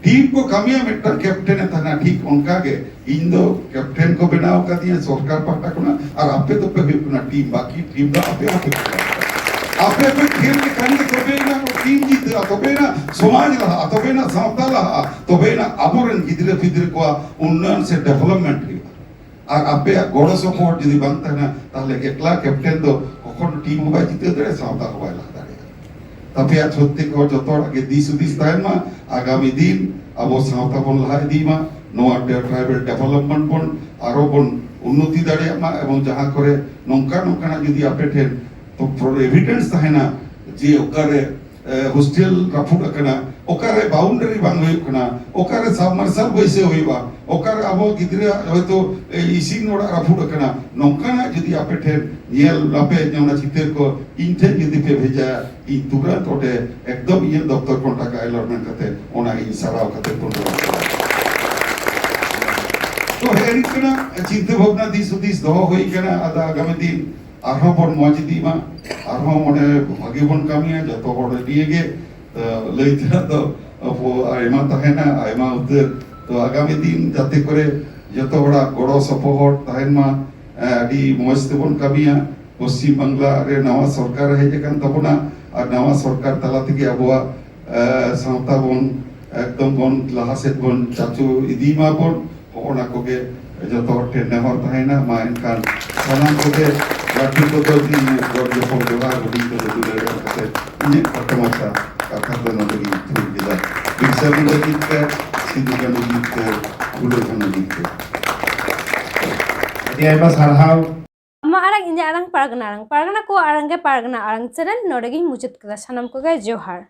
ᱴᱤᱢ ᱠᱚ ᱠᱟᱹᱢᱤᱭᱟ, ᱢᱤᱫᱴᱟᱝ ᱠᱮᱯᱴᱮᱱ ᱮ ᱛᱟᱦᱮᱱᱟ᱾ ᱴᱷᱤᱠ ᱚᱱᱠᱟ ᱜᱮ ᱤᱧ ᱫᱚ ᱠᱮᱯᱴᱮᱱ ᱠᱚ ᱵᱮᱱᱟᱣ ᱟᱠᱟᱫᱤᱧᱟ ᱥᱚᱨᱠᱟᱨ ᱯᱟᱦᱴᱟ ᱠᱷᱚᱱᱟᱜ, ᱟᱨ ᱟᱯᱮ ᱫᱚᱯᱮ ᱦᱩᱭᱩᱜ ᱠᱟᱱᱟ ᱴᱤᱢ᱾ ᱵᱟᱹᱠᱤ ᱴᱤᱢ ᱫᱚ ᱟᱯᱮ ᱟᱯᱮ ᱠᱷᱮᱞ ᱟᱯᱮ ᱯᱮ ᱠᱷᱮᱞ ᱞᱮᱠᱷᱟᱱ ᱜᱮ ᱛᱚᱵᱮᱭᱮᱱᱟ ᱴᱤᱢ ᱡᱤᱛᱟᱹᱜᱼᱟ, ᱛᱚᱵᱮᱭᱮᱱᱟ ᱥᱚᱢᱟᱡᱽ ᱞᱟᱦᱟᱜᱼᱟ, ᱛᱚᱵᱮᱭᱮᱱᱟ ᱥᱟᱶᱛᱟ ᱞᱟᱦᱟᱜᱼᱟ, ᱛᱚᱵᱮᱭᱮᱱᱟ ᱟᱵᱚᱨᱮᱱ ᱜᱤᱫᱽᱨᱟᱹ ᱯᱤᱫᱽᱨᱟᱹ ᱠᱚᱣᱟᱜ ᱩᱱᱱᱚᱭᱚᱱ ᱥᱮ ᱰᱮᱵᱷᱞᱚᱯᱢᱮᱱᱴ ᱦᱩᱭᱩᱜᱼᱟ᱾ ᱟᱨ ᱟᱯᱮᱭᱟᱜ ᱜᱚᱲᱚ ᱥᱚᱯᱚᱦᱚᱫ ᱡᱩᱫᱤ ᱵᱟᱝ ᱛᱟᱦᱮᱱᱟ, ᱛᱟᱦᱞᱮ ᱮᱠᱞᱟ ᱠᱮᱯᱴᱮᱱ ᱫᱚ ᱠᱚᱠᱷᱚᱱᱳ ᱴᱤᱢ ᱦᱚᱸ ᱵᱟᱭ ᱡᱤᱛᱟᱹᱣ ᱫᱟᱲᱮᱭᱟᱜᱼᱟ, ᱥᱟᱶᱛᱟ ᱦᱚᱸ ᱵᱟᱭ ᱞᱟᱦᱟ ᱫᱟᱲᱮᱭᱟᱜᱼᱟ᱾ ᱟᱯᱮᱭᱟᱜ ᱥᱚᱛᱛᱤ ᱠᱚ ᱡᱚᱛᱚ ᱦᱚᱲᱟᱜ ᱜᱮ ᱫᱤᱥ ᱦᱩᱫᱤᱥ ᱛᱟᱦᱮᱱ ᱢᱟ, ᱟᱜᱟᱢᱤ ᱫᱤᱱ ᱟᱵᱚ ᱥᱟᱶᱛᱟ ᱵᱚᱱ ᱞᱟᱦᱟ ᱤᱫᱤ ᱢᱟ, ᱱᱚᱣᱟ ᱴᱨᱟᱭᱵᱟᱞ ᱰᱮᱵᱷᱮᱞᱚᱯᱢᱮᱱᱴ ᱵᱚᱱ ᱟᱨᱚ ᱵᱚᱱ ᱩᱱᱱᱚᱛᱤ ᱫᱟᱲᱮᱭᱟᱜ ᱢᱟ, ᱮᱵᱚᱝ ᱡᱟᱦᱟᱸ ᱠᱚᱨᱮ ᱱᱚᱝᱠᱟ ᱱᱚᱝᱠᱟᱱᱟᱜ ᱡᱩᱫᱤ ᱟᱯᱮ ᱴᱷᱮᱱ ᱮᱵᱷᱤᱰᱮᱱᱥ ᱛᱟᱦᱮᱱᱟ ᱡᱮ ᱚᱠᱟᱨᱮ ᱦᱳᱥᱴᱮᱞ ᱨᱟᱹᱯᱩᱫ ᱟᱠᱟᱱᱟ, ᱚᱠᱟᱨᱮ ᱵᱟᱣᱩᱱᱰᱟᱨᱤ ᱵᱟᱝ ᱦᱩᱭᱩᱜ ᱠᱟᱱᱟ, ᱚᱠᱟᱨᱮ ᱥᱟᱵᱢᱟᱨᱥᱟᱞ ᱵᱟᱹᱭᱥᱟᱹᱣ ᱦᱩᱭᱩᱜᱼᱟ, ᱚᱠᱟᱨᱮ ᱟᱵᱚ ᱜᱤᱫᱽᱨᱟᱹ ᱦᱚᱭᱛᱳ ᱤᱥᱤᱱ ᱚᱲᱟᱜ ᱨᱟᱹᱯᱩᱫ ᱟᱠᱟᱱᱟ, ᱱᱚᱝᱠᱟᱱᱟᱜ ᱡᱩᱫᱤ ᱟᱯᱮ ᱴᱷᱮᱱ ᱧᱮᱞ ᱟᱯᱮ ᱚᱱᱟ ᱪᱤᱛᱟᱹᱨ ᱠᱚ ᱤᱧ ᱴᱷᱮᱱ ᱡᱩᱫᱤ ᱯᱮ ᱵᱷᱮᱡᱟᱭᱟ, ᱤᱧ ᱛᱩᱨᱟᱹᱱᱛ ᱚᱸᱰᱮ ᱮᱠᱫᱚᱢ ᱤᱧᱟᱹᱜ ᱫᱚᱯᱛᱚᱨ ᱠᱷᱚᱱ ᱴᱟᱠᱟ ᱮᱞᱚᱴᱢᱮᱱᱴ ᱠᱟᱛᱮ ᱚᱱᱟ ᱤᱧ ᱥᱟᱨᱟᱣ ᱠᱟᱛᱮ ᱛᱩᱨᱟᱹᱱᱛ ᱛᱚ ᱦᱮᱸ ᱱᱤᱝᱠᱟᱹᱱᱟᱜ ᱪᱤᱱᱛᱟᱹ ᱵᱷᱟᱵᱽᱱᱟ ᱫᱤᱥ ᱦᱩᱫᱤᱥ ᱫᱚᱦᱚ ᱦᱩᱭ ᱠᱟᱱᱟ᱾ ᱟᱫᱚ ᱟᱜᱟᱢᱤ ᱫᱤᱱ ᱟᱨᱦᱚᱸ ᱵᱚᱱ ᱢᱚᱡᱽ ᱤᱫᱤᱜ ᱢᱟ, ᱟᱨᱦᱚᱸ ᱚᱸᱰᱮ ᱵᱷᱟᱜᱮ ᱵᱚᱱ ᱠᱟᱹᱢᱤᱭᱟ ᱡᱚᱛᱚ ᱦᱚᱲ ᱱᱤᱭᱮ ᱜᱮ᱾ ᱛᱚ ᱞᱟᱹᱭ ᱛᱮᱱᱟᱜ ᱫᱚ ᱟᱵᱚ ᱟᱭᱢᱟ ᱛᱟᱦᱮᱱᱟ, ᱟᱭᱢᱟ ᱩᱛᱟᱹᱨ᱾ ᱛᱚ ᱟᱜᱟᱢᱤ ᱫᱤᱱ ᱡᱟᱛᱮ ᱠᱚᱨᱮ ᱡᱚᱛᱚ ᱦᱚᱲᱟᱜ ᱜᱚᱲᱚ ᱥᱚᱯᱚᱦᱚᱫ ᱛᱟᱦᱮᱱ ᱢᱟ, ᱟᱹᱰᱤ ᱢᱚᱡᱽ ᱛᱮᱵᱚᱱ ᱠᱟᱹᱢᱤᱭᱟ᱾ ᱯᱚᱥᱪᱤᱢ ᱵᱟᱝᱞᱟ ᱨᱮ ᱱᱟᱣᱟ ᱥᱚᱨᱠᱟᱨ ᱦᱮᱡ ᱟᱠᱟᱱ ᱛᱟᱵᱚᱱᱟ, ᱟᱨ ᱱᱟᱣᱟ ᱥᱚᱨᱠᱟᱨ ᱛᱟᱞᱟ ᱛᱮᱜᱮ ᱟᱵᱚᱣᱟᱜ ᱥᱟᱶᱛᱟ ᱵᱚᱱ ᱮᱠᱫᱚᱢ ᱵᱚᱱ ᱞᱟᱦᱟ ᱥᱮᱫ ᱵᱚᱱ ᱪᱟᱪᱳ ᱤᱫᱤ ᱢᱟᱵᱚᱱ᱾ ᱦᱚᱸᱜᱼᱚ ᱱᱟ ᱠᱚᱜᱮ ᱡᱚᱛᱚ ᱦᱚᱲ ᱴᱷᱮᱱ ᱱᱮᱦᱚᱨ ᱛᱟᱦᱮᱱᱟ᱾ ᱢᱟ ᱮᱱᱠᱷᱟᱱ ᱥᱟᱱᱟᱢ ᱠᱚᱜᱮ ᱞᱟᱹᱴᱩ ᱠᱚᱫᱚ ᱤᱧ ᱜᱚᱰ ᱡᱚᱯᱚᱲ ᱡᱚᱦᱟᱨ, ᱦᱩᱰᱤᱧ ᱠᱚᱫᱚ ᱫᱩᱞᱟᱹᱲ ᱮᱢ ᱠᱟᱛᱮ ᱤᱧᱟᱹᱜ ᱠᱷᱟᱴᱚ ᱢᱟᱪᱷᱟ ᱠᱟᱛᱷᱟ ᱫᱚ ᱱᱚᱰᱮ ᱜᱤᱧ ᱛᱷᱩᱠ ᱠᱮᱫᱟ᱾ ᱵᱤᱨᱥᱟ ᱢᱩᱱᱰᱟ ᱡᱤᱛ ᱠᱟᱨ, ᱥᱤᱫᱩ ᱠᱟᱹᱱᱦᱩ ᱡᱤᱛ ᱠᱟᱨ, ᱯᱷᱩᱞᱳ ᱡᱷᱟᱱᱳ ᱡᱤᱛ ᱠᱟᱨ᱾ ᱟᱹᱰᱤ ᱟᱭᱢᱟ ᱥᱟᱨᱦᱟᱣ᱾ ᱟᱢᱟᱜ ᱟᱲᱟᱝ, ᱤᱧᱟᱹᱜ ᱟᱲᱟᱝ, ᱯᱟᱨᱜᱟᱱᱟ ᱟᱲᱟᱝ, ᱯᱟᱨᱜᱟᱱᱟ ᱠᱚᱣᱟᱜ ᱟᱲᱟᱝ ᱜᱮ ᱯᱟᱨᱜᱟᱱᱟ ᱟᱲᱟᱝ ᱪᱮᱱᱮᱞ ᱱᱚᱰᱮ ᱜᱤᱧ ᱢᱩᱪᱟᱹᱫ ᱠᱮᱫᱟ᱾ ᱥᱟᱱᱟᱢ ᱠᱚᱜᱮ ᱡᱚᱦᱟᱨ᱾